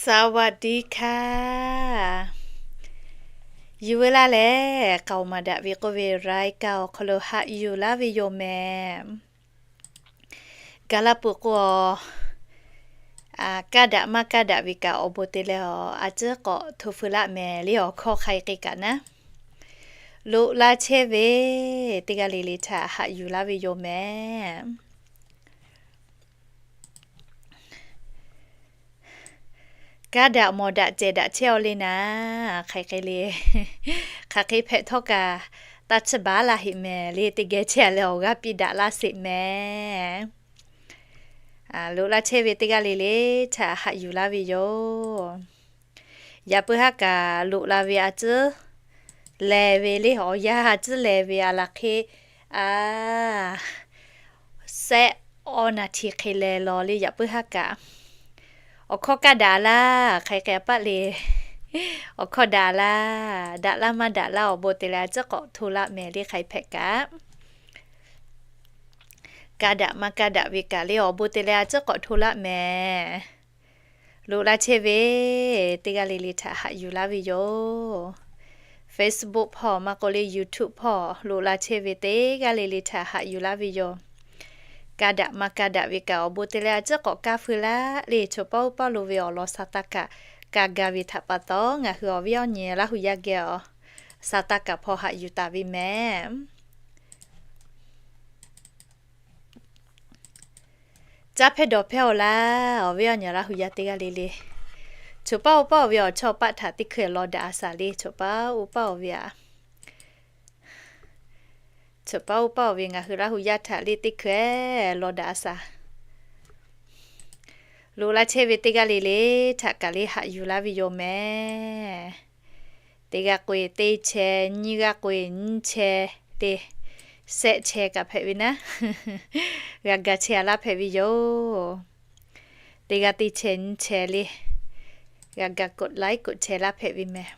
สวัสดีค่ะ Yuˬ veu laˇ lehˬ, k'aoˍ maˍ daꞈ ve k'oˆ ve รายการ awˬ hk'aw lo haꞈ yuˬ laˇ ve yoˬ mehˍ. Gaˬ la peuˬ k'o, kaˇ daꞈ maˇ kaˇ daꞈ ve kaꞈ awˬ bon te leh a, a ciˉ k'awꞈ hto feu laˆ mehˍ le awˬ hkawˇ hk'a hk'e kaꞈ naˉ. Loꞈ la chehˇ ve teˇ g'aˇ le le htaꞈ haꞈ yuˬ laˇ ve yoˬ mehˍ. Kaˇ daꞈ mawˬ daꞈ cehˬ daꞈ chehˇ aw le naˍ, hk'aˬ hk'e le, hk'aˬ hk'e hpehꞈ htawˇ kaꞈ, taˇ chiˇ baˬ laˇ heꞈ mehˍ le, teˇ geh chehˇ leh awˬ g'aˇ piˇ daꞈ laˇ sheˍ mehˍ. Loꞈ la chehˇ ve teˇ g'aˇ le le htaꞈ haꞈ yuˬ laˇ ve yoˬ. Yaꞈ puiˉ haˉ kaꞈ loꞈ la ve a ciˉ leh ve le, awˬ yanˇ a ciˉ leh ve a laˬ hk'e, a, sehˆ awˇ naˍ hti hk'e leh law le yaꞈ puiˉ haˉ kaꞈ. Awˬ hkawˇ kaˇ daꞈ laˇ, hk'aˬ hk'e a paˆ le. Awˬ hkawˇ daꞈ laˇ, daꞈ laˇ maˇ daꞈ laˇ awˬ bon te leh a ciˉ k'awꞈ hto laˆ mehˍ le hk'aˬ hk'e hpehꞈ kaꞈ. Kaˇ daꞈ maˇ kaˇ daꞈ ve kaꞈ le awˬ bon te leh a ciˉ k'awꞈ hto laˆ mehˍ. Loꞈ la chehˇ ve teˇ g'aˇ le le htaꞈ haꞈ yuˬ laˇ ve yoˬ. Facebook hpawˇ maˇ k'oˆ le YouTube hpawˇ loꞈ la chehˇ ve teˇ g'aˇ le le htaꞈ haꞈ yuˬ laˇ ve yoˬ. Kaˇ daꞈ maˇ kaˇ daꞈ ve kaꞈ awˬ bon te leh a ciˉ k'awꞈ kaˇ feu laˇ le, choˬ paˇ uˉ paˇ lo ve awˬ lawn sa taˇ kaꞈ kaˇ gaˇ ve htaꞈ pa taw, ngaˬ hui awˬ viˉ awˬ nyi Laˇ hu yaˇ geh awˬ sa taˇ kaꞈ hpawˇ haꞈ yuˬ taˍ ve mehˍ. Caˇ hpehˇ dawˬ hpehˇ awˬ laˇ, awˬ viˉ awˬ nyi Laˇ hu yaˇ teˇ g'aˇ le le, choˬ paˇ uˉ paˇ awˬ ve awˬ chawˇ paˆ htaꞈ teˇ hkui lawˬ daꞈ a shaˍ le, choˬ paˇ uˉ paˇ awˬ ve a, choˬ paˇ uˉ paˇ awˬ ve ngaˬ hui Laˇ hu yaˇ htaꞈ le teˇ hkui lawˬ daꞈ a shaˍ. Loꞈ la chehˇ ve teˇ g'aˇ le le htaꞈ kaꞈ le haꞈ yuˬ laˇ ve yoˬ mehˍ. Teˇ g'aˇ k'o-e teˇ chehˇ, nyiˇ g'aˇ k'o-e nyiˇ chehˇ le, sehˆ chehˇ kaꞈ hpehꞈ ve naˉ, g'a ga chehˇ a laˇ hpehꞈ ve yoˬ. Teˇ g'aˇ teˇ chehˇ nyiˇ chehˇ le, g'a ga กดไลค์ กดแชร์ laˇ hpehꞈ ve mehˍ.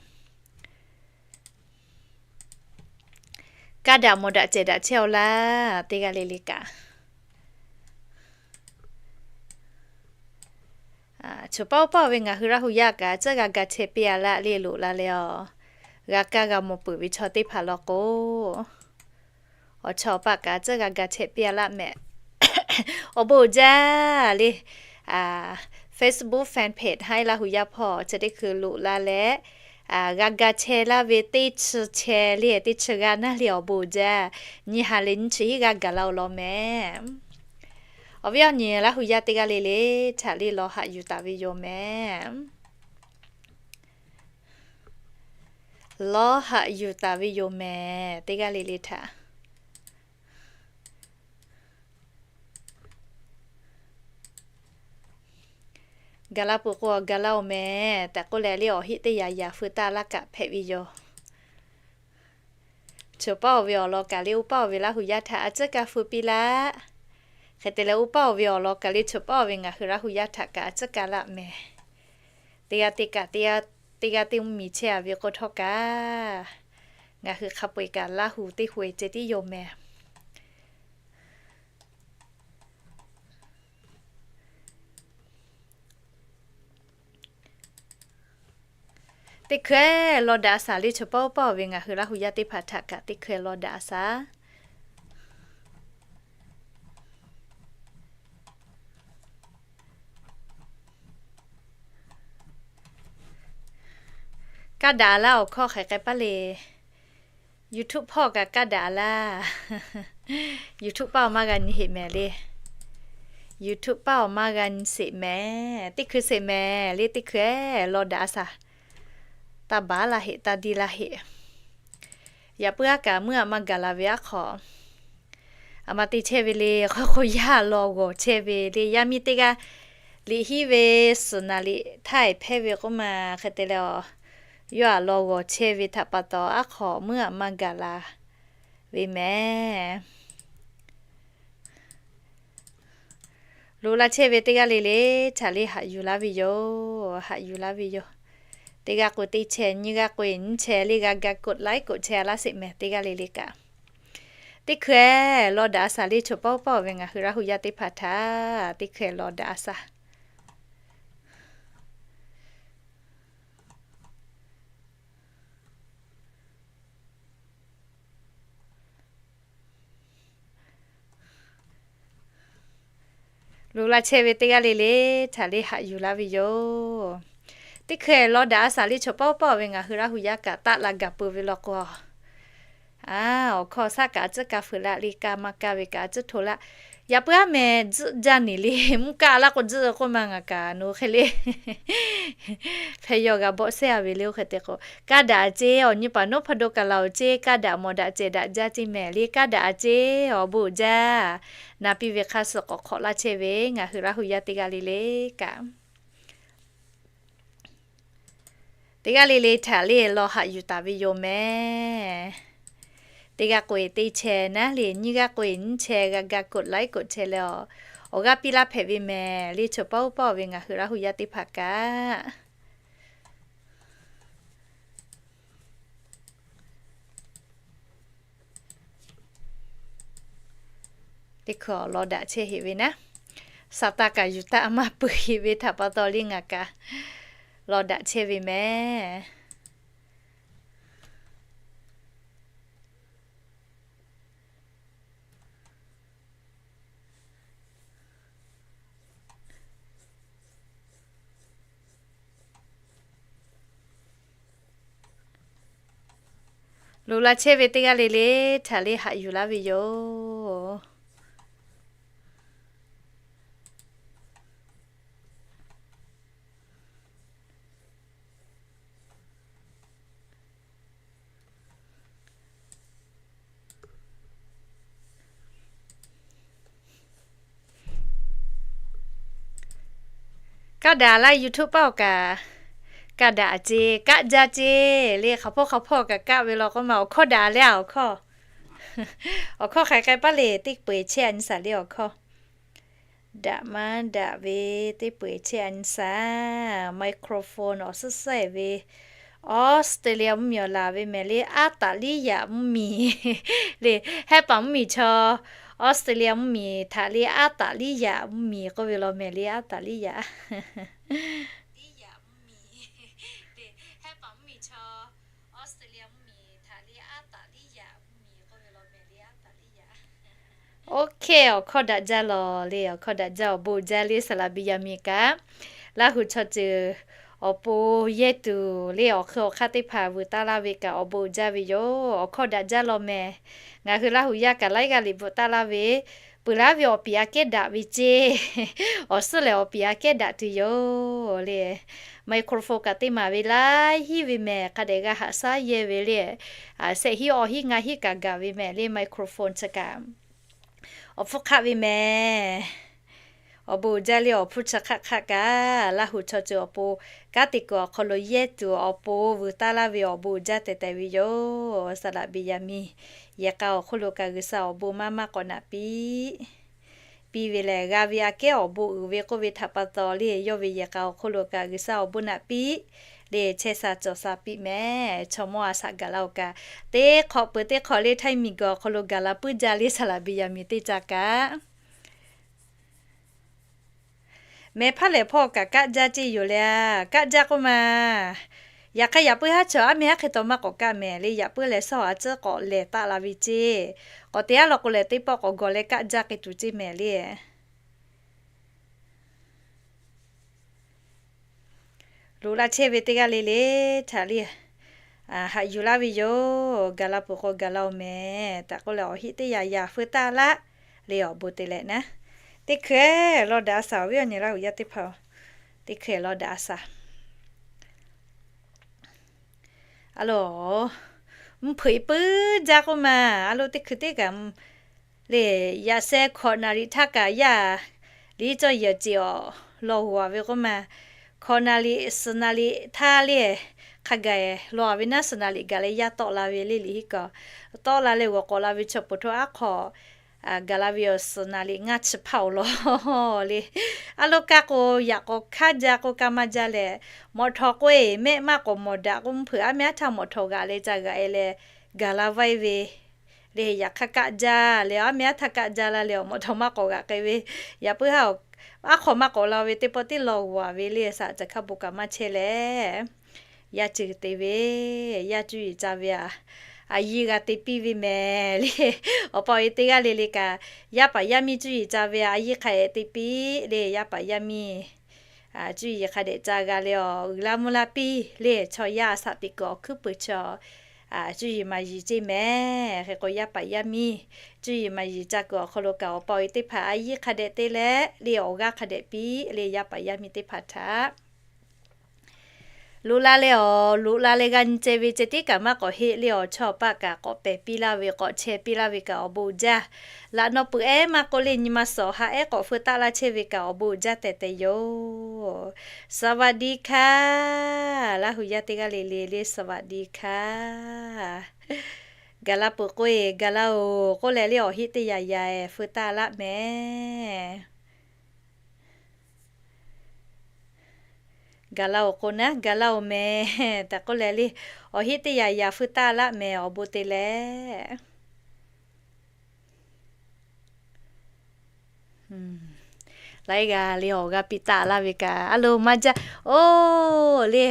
Kaˇ daꞈ mawˬ daꞈ cehˬ daꞈ chehˇ awˬ laˇ, teˇ g'aˇ le le kaꞈ. Choˬ paˇ uˉ paˇ awˬ ve ngaˬ hui Laˇ hu yaˇ kaꞈ a ciˉ g'a ga chehˇ piˇ a laˇ le loꞈ la leh a, g'a kaˇ g'a mawˬ peuˬ ve chaw teˇ hpaˍ law k'o, awˬ chawˇ paˆ kaꞈ a ciˉ g'a ga chehˇ piˇ a laˇ mehˍ. Awˬ bon uiˍ jaˇ le, Facebook fan page haˉ Laˇ hu yaˇ hpawˇ chi teˇ hkui loꞈ la leh, g'a ga chehˇ laˇ ve teˇ chi chehˇ le, teˇ chi g'aˇ naˉ le awˬ bon uiˍ jaˇ. Nyiˇ ha leh nyiˇ chi hiˉ g'aˇ gaˬ la awˬ lawn mehˍ. Awˬ viˉ awˬ nyi Laˇ hu yaˇ teˇ g'aˇ le le htaꞈ le lawˬ haꞈ yuˬ taˍ ve yoˬ mehˍ. Lawˬ haꞈ yuˬ taˍ ve yoˬ mehˍ, teˇ g'aˇ le le htaꞈ. Gaˬ la peuˬ k'o gaˬ la-oˬ mehˍ tehꞈ k'oˆ leh le awˬ heˆ teˇ yaꞈ yaꞈ feu taˇ laˇ kaꞈ hpehꞈ ve yoˬ. Choˬ paˇ awˬ ve awˬ lawn kaꞈ le uˉ paˇ awˬ ve Laˇ hu yaˇ htaꞈ a ciˉ kaˇ feu piˇ laˇ. Hk'e te leh uˉ paˇ awˬ ve awˬ lawn kaꞈ le choˬ paˇ awˬ ve ngaˬ hui Laˇ hu yaˇ htaꞈ kaꞈ a ciˉ kaˇ laˇ mehˍ. Teˇ g'aˇ teˇ kaꞈ teˇ g'aˇ teˇ mvuhˇ miˬ chehˇ a ve k'o htawˇ kaꞈ, ngaˬ hui hk'a peu-eˬ kaꞈ Laˇ hu teˇ hu-e ceh tiˉ yoˬ mehˍ. Teˇ hkui lawˬ daꞈ a shaˍ le choˬ paˇ uˉ paˇ awˬ ve ngaˬ hui Laˇ hu yaˇ teˇ hpaˍ htaꞈ kaꞈ teˇ hkui lawˬ daꞈ a shaˍ. Kaˇ daꞈ laˇ awˬ hkawˇ hk'aˬ hk'e paˇ le. YouTube hpawˇ kaꞈ kaˇ daꞈ laˇ. YouTube paˇ awˬ maˇ g'a nyi sheˍ mehˍ le. YouTube paˇ awˬ maˇ g'a nyi sheˍ mehˍ. Teˇ hkui sheˍ mehˍ le, teˇ hkui lawˬ daꞈ a shaˍ. Taˇ baˬ laˇ sheˍ, taˇ diˇ laˇ sheˍ. Yaꞈ puiˉ aˉ kaꞈ muiˉ aꞈ maˇ gaˬ la ve aˉ hk'aw, aˬ ma te chehˇ ve le, hk'aw hk'aw yaˇ lawˬ g'awˬ chehˇ ve le, yaˇ miˇ teˇ g'aˇ liꞈ hiˉ ve suhˍ naˍ liꞈ htaˇ hpehˇ ve k'oˆ ma hk'e te leh, yawˇ aꞈ lawˬ g'awˬ chehˇ ve htaꞈ pa taw aˉ hk'aw muiˉ aꞈ maˇ gaˬ la ve mehˍ. Loꞈ la chehˇ ve teˇ g'aˇ le le htaꞈ le haꞈ yuˬ laˇ ve yoˬ, haꞈ yuˬ laˇ ve yoˬ. Teˇ g'aˇ k'o teˇ chehˇ, nyiˇ g'aˇ k'o nyiˇ chehˇ le g'a ga กดไลค์ กดแชร์ laˇ sheˍ mehˍ, teˇ g'aˇ le le kaꞈ. Teˇ hkui lawˬ daꞈ a shaˍ le choˬ paˇ uˉ paˇ awˬ ve ngaˬ hui Laˇ hu yaˇ teˇ hpaˍ htaꞈ teˇ hkui lawˬ daꞈ a shaˍ. Loꞈ la chehˇ ve teˇ g'aˇ le le htaꞈ le haꞈ yuˬ laˇ ve yoˬ. Teˇ hkeh lawˬ daꞈ a shaˍ le chaw paˇ paˇ ve ngaˬ hui Laˇ hu yaˇ kaꞈ taˆ la gaˬ peuˬ ve law k'o, awˬ hkawˇ shaˉ kaꞈ a tcuhˉ ka fuiˍ laˇ le, ka maˇ ka ve kaꞈ a tcuhˉ hto laˇ. Yaꞈ puiˉ aˉ meh tzuhˆ jaˇ neˬ le, mvuhˇ kaˆ laˇ k'o tzuhˆ k'oˆ ma ngaˬ kaꞈ nawˬ hk'e le hpeh yaw g'a bawˆ sehˉ a ve le. Oˇ hk'e te k'o, kaˇ daꞈ a ceˇ, awˬ nyi paˍ nawˉ hpaˇ do kaꞈ la awˬ ceˇ, kaˇ daꞈ mawˬ daꞈ cehˬ daꞈ jaˇ ceˇ mehˍ le, kaˇ daꞈ a ceˇ, awˬ bon uiˍ jaˇ. Na piˇ ve hk'aˇ suh k'awꞈ hk'awꞈ laˇ chehˇ ve ngaˬ hui Laˇ hu yaˇ teˇ g'aˇ le le kaꞈ, teˇ g'aˇ le le htaꞈ le lawˬ haꞈ yuˬ taˍ ve yoˬ mehˍ. Teˇ g'aˇ k'oꞈ-e teˇ chehˇ naˉ le, nyiˇ g'aˇ k'oꞈ-e nyiˇ chehˇ, g'a ga กดไลค์ กดแชร์ leh awˬ g'aˇ piˇ laˇ hpehꞈ ve mehˍ le. Chaw paˇ oˇ paˇ ve ngaˬ hui Laˇ hu yaˇ teˇ hpaˍ kaꞈ teˇ hkui awˬ lawˬ daꞈ chehˇ heꞈ ve naˉ, Saˍtanˍ kaꞈ yuˬ taˆ maˇ peuˬ heꞈ ve htaꞈ pa taw le ngaˬ kaꞈ lawˬ daꞈ chehˇ ve mehˍ. Loꞈ la chehˇ ve teˇ g'aˇ le le htaꞈ le haꞈ yuˬ laˇ ve yoˬ. Kaˇ daꞈ laˇ YouTube paˆ awˬ kaꞈ, kaˇ daꞈ ceˇ, kaˆ jaˇ ceˇ le. Hk'aˬ hpawˇ hk'aˬ hpawˇ kaꞈ kaˆ ve law k'oˆ ma, awˬ hkawˇ daꞈ le a awˬ hkawˇ. Awˬ hkawˇ hk'aˬ hk'e paˇ le, teˇ peu-eˬ chehˇ a nyi shaˍ le awˬ hkawˇ. Daꞈ maˇ daꞈ ve teˇ peu-eˬ chehˇ a nyi shaˍ. Microphone awˬ suhˉ suhˉ-eˬ ve Australia mvuhˇmiˬ awˬ laˬ ve mehˍ le, aˉ taˍ liˇ yaꞈ mvuhˇmiˬ le, hehˉ paˍ mvuhˇmiˬ chaw Australia mvuhˇmiˬ htaꞈ le aˉ taˍ liˇ yaꞈ mvuhˇmiˬ k'oˆ ve law mehˍ le, aˉ taˍ liˇ yaꞈ Oˇ hkehˇ awˬ hkawˇ daꞈ jaˇ lawˬ le, awˬ hkawˇ daꞈ jaˇ awˬ bon uiˍ jaˇ le. Saˍ laˍ Beˍyaˍmiˍ kaꞈ Laˇ hu chaw ceuˬ awˬ pon yehˇ tuˬ le awˬ hk'eun awˬ hk'aˇ teˇ hpaˍ vuiˬ taˇ laˇ ve kaꞈ awˬ bon uiˍ jaˇ ve yoˬ. Awˬ hkawˇ daꞈ jaˇ lawˬ mehˍ. Ngaˬ hui Laˇ hu yaˇ kaꞈ laiˉ g'aˇ liꞈ bvuhꞈ taˇ laˇ ve, peuˬ laˉ ve awˬ piˍ aꞈ kehˉ daꞈ ve ceˇ, awˬ suhˉ lehˬ awˬ piˍ aꞈ kehˉ daꞈ tuˬ yoˬ le. Microphone kaꞈ teˇ maˍ ve laiˉ hinˉ ve mehˍ, hk'a dehꞈ g'a haꞈ shaˉ yehˇ ve le. Shehˆ hinˉ awˇ hinˉ ngaˇ hinˉ kaꞈ gaˬ ve mehˍ le, microphone chi kaꞈ awˬ hpfuhˇ hk'aˆ ve mehˍ. Awˬ bon uiˍ jaˇ le awˬ hpfuhˇ chi hk'aˆ hk'aˆ kaꞈ, Laˇ hu chaw ceuˬ awˬ pon kanˉ te kuiˬ awˬ hk'aw lo yehˇ tuˬ awˬ pon vuiˬ taˇ laˇ ve awˬ bon uiˍ jaˇ tehꞈ tehꞈ ve yoˬ. Saˍ laˍ Beˍyaˍmiˍ yehˬ k'a awˬ hk'oˆ lo kaꞈ G'uiˬsha awˬ bon maˇ maˇ k'awꞈ naꞈ piˇ piˇ ve lehˬ, g'a ve aꞈ kehˉ awˬ bon uiˍ ve k'oˆ ve htaꞈ pa taw le, yawˇ ve yehˬ k'a awˬ hk'oˆ lo kaꞈ G'uiˬsha awˬ bon naꞈ piˇ le, chehˇ sha cawˬ sha piˇ mehˍ. Chaw mawˇ a shaꞈ gaˬ la-oˬ kaꞈ, teˇ hk'awꞈ peuˬ teˇ hk'awꞈ le htaiˇ miˬguiˬ awˬ hk'aw lo gaˬ la puiˉ jaˇ le, Saˍ laˍ Beˍyaˍmiˍ teˇ caˇ kaꞈ mehˍ hpaˇ lehˬ hpawˇ kaꞈ kaˆ jaˇ ceˇ yoˬ le. Kaˆ jaˇ k'oˆ ma, yaꞈ hk'aˇ yaꞈ puiˉ haˉ chaw aˉ meh haˉ hk'e taw maˇ k'awꞈ kaˆ mehˍ le. Yaꞈ puiˉ leh shawˉ a tcuhˉ k'awꞈ lehˬ taˆ la ve ceˇ. K'awꞈ te aˉ law k'o lehˬ, teˇ pawˆ k'awꞈ gawˬ leh kaˆ jaˇ k'ai tuˬ ceˇ mehˍ le. Loꞈ la chehˇ ve teˇ g'aˇ le le htaꞈ le haꞈ yuˬ laˇ ve yoˬ. Gaˬ la peuˬ k'o gaˬ la-oˬ mehˍ. Taꞈ k'oˆ leh awˬ heˆ teˇ yaꞈ yaꞈ feu taˇ laˇ le, awˬ bon te leh naˉ. Teˇ hkui lawˇ daꞈ a shaˍ, awˬ viˉ awˬ nyi Laˇ hu yaˇ teˇ hpaˍ, teˇ hkui lawˇ daꞈ a shaˍ. A lo, mvuhˇ hpeuꞈ puiˉ jaˇ k'oˆ ma, a lo teˇ hkui teˇ kaꞈ le, yaꞈ sheh hkawꞈ naˍ riˍ htaˇ kaꞈ yaˇ liˇ cawˇ yehˬ ceˬ awˬ lawn g'aˬ ve k'oˆ ma, hkawꞈ naˍ riˍ suhˍ naˍ riˍ htaˇ le, hk'a gaˬ lawn ve naˉ suhˍ naˍ riˍ gaˬ leh yaˇ tawˆ la ve le, liꞈ hiˉ kaꞈ tawˆ la leh g'awˬ k'awꞈ la ve chaw poˬ htaˇ aˉ hk'aw gaˬ la ve awˬ suhˍ naˍ riˍ ngaˇ chi hpaˇ awˬ lawn le. A lo kaˇ k'o, yaꞈ k'awꞈ hkaˇ jaˇ k'oˆ kaˇ maˇ jaˇ leh, mawꞈ htawꞈ k'oˆ-e mehˆ maˇ k'awꞈ mawˬ daꞈ k'oˆ, mvuhˇ hpeuꞈ aˉ meh aˉ htaˇ mawꞈ htawꞈ g'aꞈ leh ca g'aꞈ-e leh gaˬ la vaiˇ ve le. Yaꞈ hk'aˇ kaˆ jaˇ leh, aˉ meh aˉ htaˇ kaˆ jaˇ la leh awˬ mawꞈ htawꞈ maˇ k'awꞈ g'aꞈ k'ai ve, yaꞈ puiˉ haˉ aˉ hk'aw maˇ k'awꞈ la ve teˇ pawˆ teˇ lawn g'aˬ ve le, shaꞈ caˬ hkaˇ bon kaꞈ maˇ chehˇ leh yaˇ ceuˬ te ve, yaˇ cuˇ yiˍ ca ve aꞈ, a yiˇ g'a te piˇ ve mehˍ le. Awˬ pa awˬ e teˇ g'aˇ le le kaꞈ, yaˇ paˍ yaˇ miˇ cuˇ yiˍ ca ve a yiˇ hk'a dehꞈ te piˇ le. Yaˇ paˍ yaˇ miˇ cuˇ yiˍ hk'a dehꞈ ca g'a le awˬ, uiˍ laˇ mvuhˇ laˇ piˇ le. Chaw yaˇ a shaꞈ teꞈ kuiˬ awˬ hkuiˉ peuˬ chaw cuˇ yiˍ maˍ yiˍ ceˇ mehˍ. Hk'e k'o, yaˇ paˍ yaˇ miˇ cuˇ yiˍ maˍ yiˍ ca kuiˬ awˬ hk'aw lo kaꞈ, awˬ pa awˬ e teˇ hpaˍ a yiˇ hk'a dehꞈ te leh le, awˬ g'aˇ hk'a dehꞈ piˇ le, yaˇ paˍ yaˇ miˇ teˇ hpaˍ htaꞈ. Loꞈ la leh awˬ, loꞈ la leh g'a nyi ceh ve ceh tiˉ kaꞈ maˇ k'awꞈ heˆ le awˬ. Chaw paˆ kaꞈ k'awꞈ pehˬ piˇ laˇ ve, k'awꞈ chehˇ piˇ laˇ ve kaꞈ awˬ bon uiˍ jaˇ. Laꞈ naw peuˬ ehˉ maˇ k'oˆ le, nyi ma suhˍ haꞈ ehˉ k'awꞈ feu taˆ laˇ chehˇ ve kaꞈ awˬ bon uiˍ jaˇ tehꞈ tehꞈ yoˬ. สวัสดีค่ะ Laˇ hu yaˇ teˇ g'aˇ le le le สวัสดีค่ะ. Gaˬ la peuˬ k'oˆ e, gaˬ la oˬ k'oˆ leh le awˬ heˆ teˇ yaꞈ yaꞈ feu taˆ laˇ mehˍ. Gaˬ la oˬ k'o naˉ, gaˬ la oˬ mehˍ tehꞈ k'oˆ leh le, awˬ heˆ teˇ yaꞈ yaꞈ feu taˆ laˇ mehˍ awˬ bon te leh. Laiˉ g'a le awˬ g'aˇ piˇ taˆ laˇ ve kaꞈ a lo maˇ jaˇ oˬ le.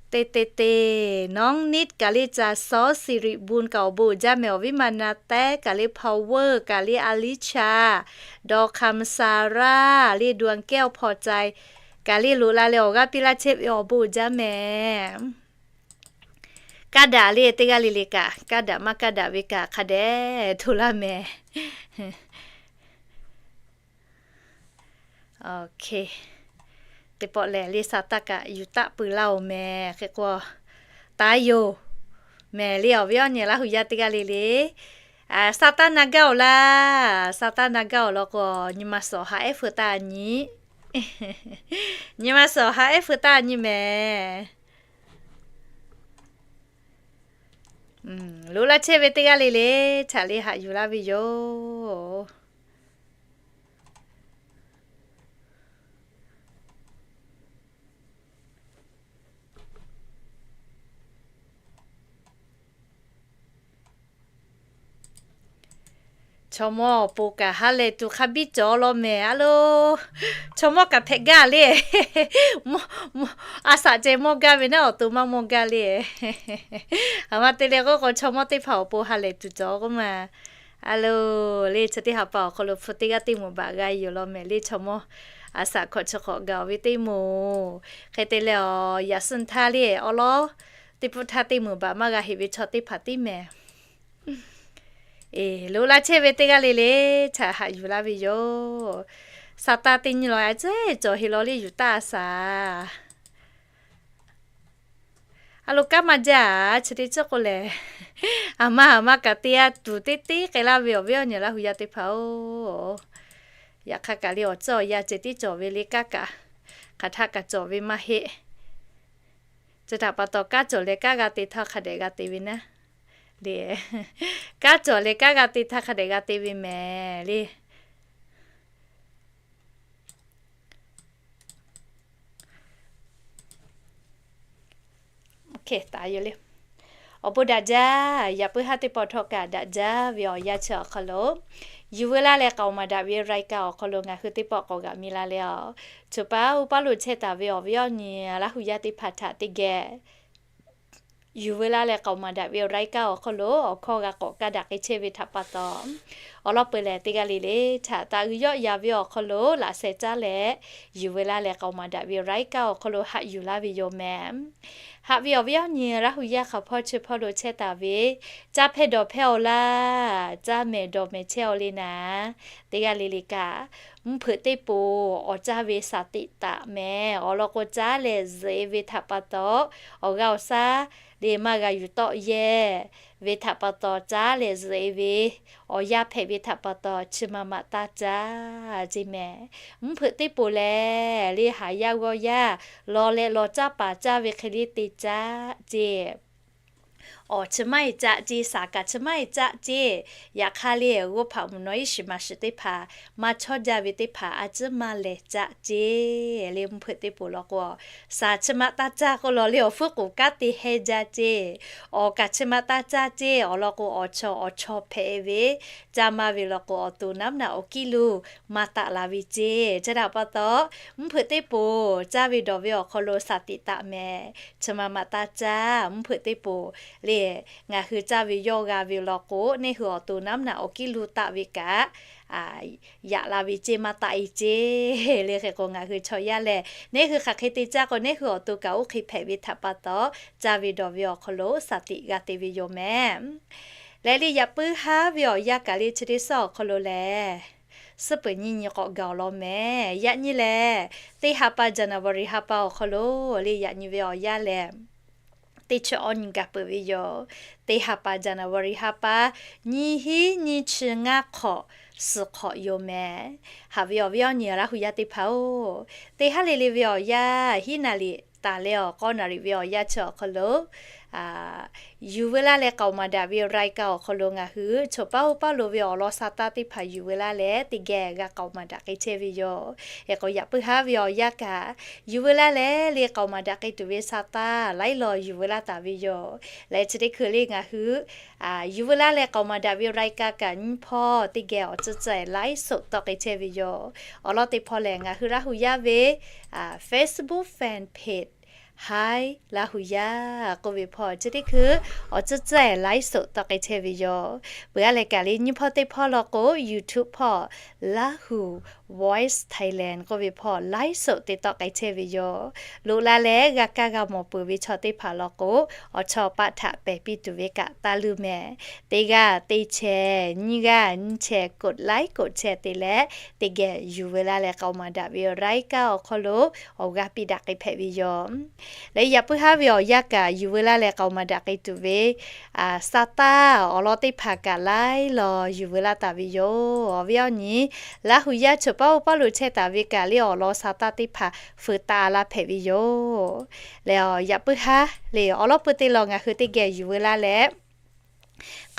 Te te te, น้องนิด kaꞈ le ca ส.สิริบุญ kaꞈ awˬ bon uiˍ jaˇ mehˍ. Awˬ viˉ ma na tehˉ kaꞈ le พาวเวอร์ kaꞈ le อลิชา ดอกคำ ซาร่า le ดวงแก้ว พอใจ kaꞈ le loꞈ la leh awˬ g'aˇ piˇ laˇ chehˇ ve awˬ bon uiˍ jaˇ mehˍ. Kaˇ daꞈ le teˇ g'aˇ le le kaꞈ, kaˇ daꞈ maˇ kaˇ daꞈ ve kaꞈ hk'a dehꞈ hto laˇ mehˍ. Teˇ pawˆ lehˬ le sa taˇ kaꞈ yuˬ taˆ peuˬ laˇ oˬ mehˍ. Hk'e k'o, taˍ yoˬ mehˍ le awˬ viˉ awˬ nyi Laˇ hu yaˇ teˇ g'aˇ le le. Sa taˇ na gaˇ oˬ laˇ, sa taˇ na gaˇ oˬ law k'o, nyi ma suhˍ haꞈ ehˉ feu taˇ nyi. Nyi ma suhˍ haꞈ ehˉ feu taˇ nyi mehˍ. Loꞈ laˇ chehˇ ve teˇ g'aˇ le le, chaꞈ le haꞈ yuˬ laˇ ve yoˬ. Chaw mawˇ awˬ pon kaꞈ ha lehˬ tuˬ hk'a biˇ cawˬ law mehˍ a lo. Chaw mawˇ kaꞈ hpehꞈ gaˇ le. A shaꞈ ceh mawˇ gaˇ ve naˉ awˬ to maˇ mawˇ gaˇ le. Aˬ ma te leh k'oˆ k'o, chaw mawˇ teˇ hpaˍ awˬ pon ha lehˬ tuˬ cawˬ k'oˆ ma. A lo, le chi teˇ ha pa awˬ hk'aw lo hpu teˇ g'aˇ teˇ moˍ baꞈ g'a yoˬ law mehˍ le chaw mawˇ. A shaꞈ hkawꞈ chi hk'awꞈ gaˬ ve teˇ moˍ. Hk'e te leh awˬ, yaꞈ suhˆ htaˇ le awˉ lawˉ teˇ pfuhˇ htaˇ teˇ moˍ baꞈ maˇ g'a heꞈ ve chaw teˇ hpaˍ tiˉ mehˍ. Eˬ, loꞈ la chehˇ ve teˇ g'aˇ le le, chaꞈ haꞈ yuˬ laˇ ve yoˬ. Sa taˇ teˇ nyi law a cehˉ cawˬ heˍ law le yuˬ taˇ a shaˍ. A lo kanˉ maˇ jaˇ a, chi teˇ ceuˬ k'o lehˬ, aˬ ma aˬ ma kaꞈ te a tuˬ teˇ teˇ k'ai laˇ ve awˬ viˉ awˬ nyi Laˇ hu yaˇ teˇ hpaˍ-oˬ. Yaꞈ hk'aˇ kaꞈ le awˬ ceuˬ awˬ yanˇ ceh tiˉ cawˬ ve le, kanˉ kaꞈ hk'aˬ htaˆ kaꞈ cawˬ ve maˇ heˆ. Chi htaꞈ pa taw, kanˉ cawˬ leh kanˉ g'a te htaˇ hk'a dehꞈ g'a te ve naˉ le. Kanˉ cawˬ leh kanˉ g'a te htaˇ hk'a dehꞈ g'a te ve mehˍ le. Awˬ bon daꞈ jaˇ. Yaꞈ puiˉ haˉ teˇ pawˆ htawˇ kaꞈ daꞈ jaˇ ve awˬ yanˇ chi awˬ hk'aw lo, yuˬ veu laˇ leh k'aoˍ maˍ daꞈ ve รายการ awˬ hk'aw lo ngaˬ hui teˇ pawˆ k'awꞈ g'aꞈ mi la leh a, choˬ paˉ uˉ paˉ lo chehˇ taˍ ve awˬ viˉ awˬ nyi Laˇ hu yaˇ teˇ hpaˍ htaꞈ teˇ geh yuˬ veu laˇ leh k'aoˍ maˍ daꞈ ve awˬ รายการ awˬ hk'aw lo awˬ hkawˇ g'a k'awꞈ kaˇ daꞈ k'ai chehˇ ve htaꞈ pa taw, awˬ lawn peuˬ lehˬ teˇ g'aˇ le le htaꞈ taꞈ g'uiˬ yawˆ yan ve awˬ hk'aw lo laꞈ sheh caˉ leh, yuˬ veu laˇ leh k'aoˍ maˍ daꞈ ve awˬ รายการ awˬ hk'aw lo haꞈ yuˬ laˇ ve yoˬ mehˍ. Haꞈ ve awˬ viˉ awˬ nyi Laˇ hu yaˇ hk'aˬ hpawˇ chi hpawˇ lo chehˇ taˍ ve, caˇ hpehˇ dawˬ hpehˇ-aw laˇ, caˇ mehˍ dawˬ mehˍ chehˇ-aw le naˍ. Teˇ g'aˇ le le kaꞈ, mvuhˇ hpeuꞈ teˇ poˍ awˬ caˇ ve shaˍ teꞈ taˍ mehˍ. Awˬ lawn k'o, caˉ lehˬ zuhꞈ-e ve htaꞈ pa taw, awˬ g'aˇ awˬ shaˉ le maˇ g'a yuˬ tawˆ yehˇ ve htaꞈ pa taw, caˉ lehˬ zuhꞈ-e ve awˬ yanˇ hpehꞈ ve htaꞈ pa taw, chi ma ma taˇ caˇ ceˇ mehˍ. Mvuhˇ hpeuꞈ teˇ poˍ lehˬ, le haˍ yaˇ g'awˇ yaˇ law leh law caˇ paˍ caˇ ve hk'e le te caˇ ceˇ. awˬ chi maˇ e caˆ ceˇ, saˍ kaꞈ chi maˇ e caˆ ceˇ. Yaꞈ hk'aˇ le, g'oˇ hpaꞈ mvuhˬ naw iˉ shiˍ maˍ shiˍ teˇ hpaˍ maˇ chawˇ jaˇ ve teˇ hpaˍ a ciˉ maˇ lehˬ caˆ ceˇ le. Mvuhˇ hpeuꞈ teˇ poˍ law k'o, saˍ chi ma taˇ caˇ k'oˆ law le, awˬ fuiˉ k'oˍ kanˉ te heh jaˇ ceˇ. Awˬ kaꞈ chi ma taˇ caˇ ceˇ. Awˬ lawn k'o, awˬ chawˇ awˬ chawˇ hpehꞈ ve, caˇ maˇ ve law k'o, awˬ to naˉ naꞈ awˬ kiˉ lo maˇ taˆ la ve ceˇ. Chi htaꞈ pa taw, mvuhˇ hpeuꞈ teˇ poˍ caˇ ve dawˬ ve awˬ hk'aw lo saˍ tiꞈ taˍ mehˍ. Chi ma ma taˇ caˇ. Mvuhˇ hpeuꞈ teˇ poˍ le, ngaˬ hui caˇ ve yawˇ g'a ve law k'o, neˇ hui awˬ to naˉ naꞈ awˬ kiˉ lo taˆ ve kaꞈ yaꞈ la ve ceˇ, maˇ taˆ e ceˇ le. Hk'e k'o, ngaˬ hui chaw yaˇ lehˬ, neˇ hui hk'aˬ hk'e te caˇ k'o, neˇ hui awˬ to kaꞈ oˇ hk'e hpehꞈ ve htaꞈ pa taw, caˇ ve dawˬ ve awˬ hk'aw lo saˍ tiꞈ g'a te ve yoˬ mehˍ. Leh le, yaꞈ puiˉ haˉ ve awˬ yanˇ kaꞈ le chi teˇ suhˉ awˬ hk'aw lo lehˬ, suhˉ peuˬ nyiˇ nyi k'awꞈ gaˬ awˬ lawn mehˍ. Yaꞈ nyi lehˬ, teˇ ha pa January ha pa awˬ hk'aw lo le, yaꞈ nyi ve awˬ yanˇ lehˬ, teˇ chi awˇ nyi gaˬ peuˬ ve yoˬ. Teˇ ha pa January ha pa, nyiˇ hinˉ nyiˇ chi ngaˇ hk'awꞈ suhˍ hk'awꞈ yoˬ mehˍ. Haꞈ ve awˬ viˉ awˬ nyi Laˇ hu yaˇ teˇ hpaˍ-oˬ, teˇ haˉ le le ve awˬ yanˇ, hiˉ naˍ riˍ taˍ leh awˬ k'awˇ naˍ riˍ ve awˬ yanˇ chi awˬ hk'aw lo, yuˬ veu laˇ leh k'aoˍ maˍ daꞈ ve รายการ awˬ hk'aw lo ngaˬ hui chaw paˇ oˇ paˇ lo ve awˬ lawn sa taˇ teˇ hpaˍ yuˬ veu laˇ leh teˇ geh g'a k'aoˍ maˍ daꞈ k'ai chehˇ ve yoˬ. Hk'e k'o, yaꞈ puiˉ haˉ ve awˬ yanˇ kaꞈ, yuˬ veu laˇ leh le k'aoˍ maˍ daꞈ k'ai tuˬ ve sa taˇ laiˉ law yuˬ veu laˇ taˍ ve yoˬ. Leh chi teˇ hkui le ngaˬ hui yuˬ veu laˇ leh k'aoˍ maˍ daꞈ ve รายการ kaꞈ nyiˇ hpawˇ teˇ geh awˬ tcuhˇ tcuhˇ ไลฟ์สด tawˆ k'ai chehˇ ve yoˬ. Awˬ lawn teˇ hpawˇ lehˬ, ngaˬ hui Laˇ hu yaˇ ve Facebook fan page Hi Laˇ hu yaˇ k'oˆ ve hpawˇ chi teˇ hkui awˬ tcuhˇ tcuhˇ ไลฟ์สด tawˆ k'ai chehˇ ve yoˬ. Peuˬ a leh kaꞈ le nyiˇ hpawˇ teˇ hpawˇ law k'o, YouTube hpawˇ Laˇ hu Voice Thailand k'oˆ ve hpawˇ ไลฟ์สด te tawˆ k'ai chehˇ ve yoˬ. Loꞈ la leh g'a kaˇ g'a mawˬ peuˬ ve chaw teˇ hpaˍ law k'o, awˬ chawˇ paˆ htaꞈ pehˬ piˇ tuˬ ve kaꞈ taˇ luˇ mehˍ. Teˇ g'aˇ teˇ chehˇ, nyiˇ g'aˇ nyiˇ chehˇ กดไลค์ กดแชร์ te leh, teˇ geh yuˬ veu laˇ leh k'aoˍ maˍ daꞈ ve รายการ awˬ hk'aw lo awˬ g'aˇ piˇ daꞈ k'ai hpehꞈ ve yoˬ. Leh yaꞈ puiˉ haˉ ve awˬ yanˇ kaꞈ yuˬ veu laˇ leh k'aoˍ maˍ daꞈ k'ai tuˬ ve sa taˇ awˬ lawn teˇ hpaˍ kaꞈ laiˉ law yuˬ veu laˇ taˍ ve yoˬ. Awˬ viˉ awˬ nyi Laˇ hu yaˇ chaw paˇ oˇ paˇ lo chehˇ taˍ ve kaꞈ le awˬ lawn sa taˇ teˇ hpaˍ feu taˍ laˇ hpehꞈ ve yoˬ. Leh yaꞈ puiˉ haˉ le awˬ lawn peu te law ngaˬ hui teˇ geh yuˬ veu laˇ leh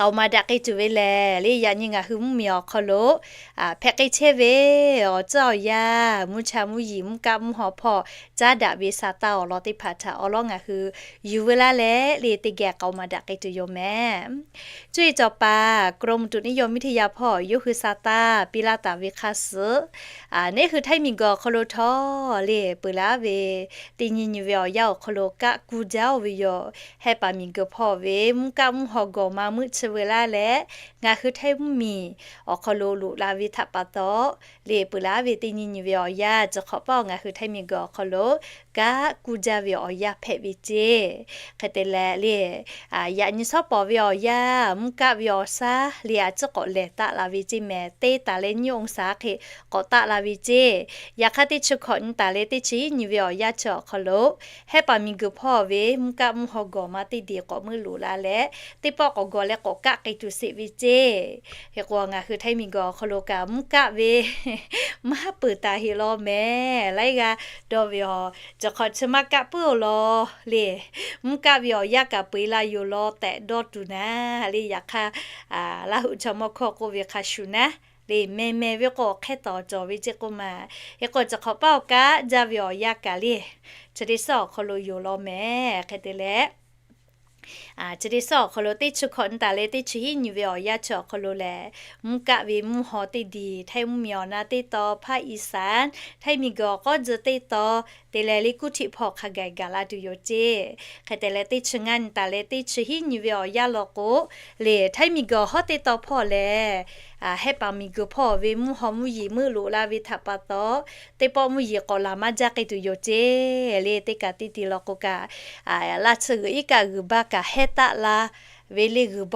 k'aoˍ maˍ daꞈ k'ai tuˬ ve lehˬ le, yaꞈ nyi ngaˬ hui mvuhˇmiˬ awˬ hk'aw lo hpehꞈ k'ai chehˇ ve awˬ tcuhˇ awˬ yanˇ, mvuhˇ cha mvuhˇ yiˍ mvuhˇ kaˆ mvuhˇ haw hpawˇ caˉ daꞈ ve sa taˇ awˬ lawn teˇ hpaˍ htaꞈ awˬ lawn ngaˬ hui yuˬ veu laˇ leh le teˇ geh k'aoˍ maˍ daꞈ k'ai tuˬ yoˬ mehˍ. Cuˇ yiˍ cawˬ paˍ กรมอุตุนิยมวิทยา hpawˇ yawˇ hui sa taˇ piˇ laˇ taˍ ve hk'a suhˍ, neˇ hui Htaiˇ miˬguiˬ awˬ hk'aw lo htawˇ le peuˬ laˇ ve teˇ nyi nyi ve awˬ yanˇ awˬ hk'aw lo kaˆ kuˇ jaˇ-oˬ ve yoˬ. Hehˆ paˍ miˬguiˬ hpawˇ ve mvuhˇ kaˆ mvuhˇ haw gawˬ ma meuˆ chi veu laˇ leh, ngaˬ hui Htaiˇ mvuhˇmiˬ awˬ hk'aw lo loꞈ la ve htaꞈ pa taw, le peuˬ laˇ ve teˇ nyi nyi ve awˬ yanˇ chi hk'awꞈ paˆ ngaˬ hui Htaiˇ miˬguiˬ awˬ hk'aw lo kaˆ kuˇ jaˇ ve awˬ yanˇ hpehꞈ ve ceˇ. Hk'e te leh le, yaꞈ nyi shawˉ pawˍ ve awˬ yanˇ mvuhˇ kaˆ ve awˬ shaˉ le a ciˉ k'awꞈ lehˬ taˆ la ve ceˇ mehˍ. Teˇ taˍ leh nyiˇ องศา hk'e k'awꞈ taˆ la ve ceˇ. Yaꞈ hk'aˇ teˇ chi hkawꞈ nyi taˍ leh teˇ chi hiˉ nyi ve awˬ yanˇ chi awˬ hk'aw lo, hehˆ paˍ miˬguiˬ hpawˇ ve mvuhˇ kaˆ mvuhˇ haw gawˬ ma teˇ diˬ k'awꞈ meuˆ loꞈ la leh, teˇ pawˆ k'awꞈ gawˬ leh k'awꞈ kaˆ k'ai tuˬ sheˍ ve ceˇ. Hk'e k'o, ngaˬ hui Htaiˇ miˬguiˬ awˬ hk'aw lo kaꞈ mvuhˇ kaˆ ve maˇ peuˬ taˍ heˆ law mehˍ. Laiˉ g'aˇ dawˇ ve awˬ, cawˬ hk'awꞈ chi maˇ kaˆ puiˉ-oˬ law le, mvuhˇ kaˆ ve awˬ yanˇ kaꞈ peu eˬ la yoˬ law tehꞈ dawˇ tuˬ naˉ le. Yaꞈ hk'aˇ, Laˇ huˍ chaw mawˇ hkawˇ k'oˆ ve hk'a shuˍ naˉ le, meh meh ve k'o awˬ hk'ehˇ tawˍ cawˬ ve ceˇ k'oˆ ma. Hk'e k'o, cawˬ hk'awꞈ paˆ awˬ kaˆ jaˇ ve awˬ yanˇ kaꞈ le, chi teˇ suhˉ awˬ hk'aw lo yoˬ law mehˍ. Hk'e te leh, chi teˇ suhˉ awˬ hk'aw lo teˇ chi hkawꞈ nyi taˍ leh teˇ chi hiˉ nyi ve awˬ yanˇ chi awˬ hk'aw lo lehˬ, mvuhˇ kaˆ ve mvuhˇ haw teˇ diˬ Htaiˇ mvuhˇmiˬ awˬ na teˇ taw, ภาคอีสาน, Htaiˇ miˬguiˬ awˬ k'awˇ tcuh teˇ taw, te leh le kuˇ htiꞈ hpawˇ hk'a gaˬ gaˬ la tuˬ yoˬ ceˇ. Hk'e te leh teˇ chi ngaˇ nyi taˍ leh teˇ chi hiˉ nyi ve awˬ yanˇ law k'o, le Htaiˇ miˬguiˬ awˬ hawˉ teˇ taw hpawˇ lehˬ, hehˆ paˍ miˬguiˬ hpawˇ ve mvuhˇ haw mvuhˇ yiˍ meuˆ loꞈ la ve htaꞈ pa taw, teˇ pawˆ mvuhˇ yiˍ k'awꞈ laˬ maˇ jaˇ k'ai tuˬ yoˬ ceˇ. Le teˇ kaꞈ teˇ ti law k'o kaꞈ, laˇ chi g'uiˬ iˉ kaˆ g'uiˬ baˇ kaꞈ hehˇ taˆ la ve le, g'uiˬ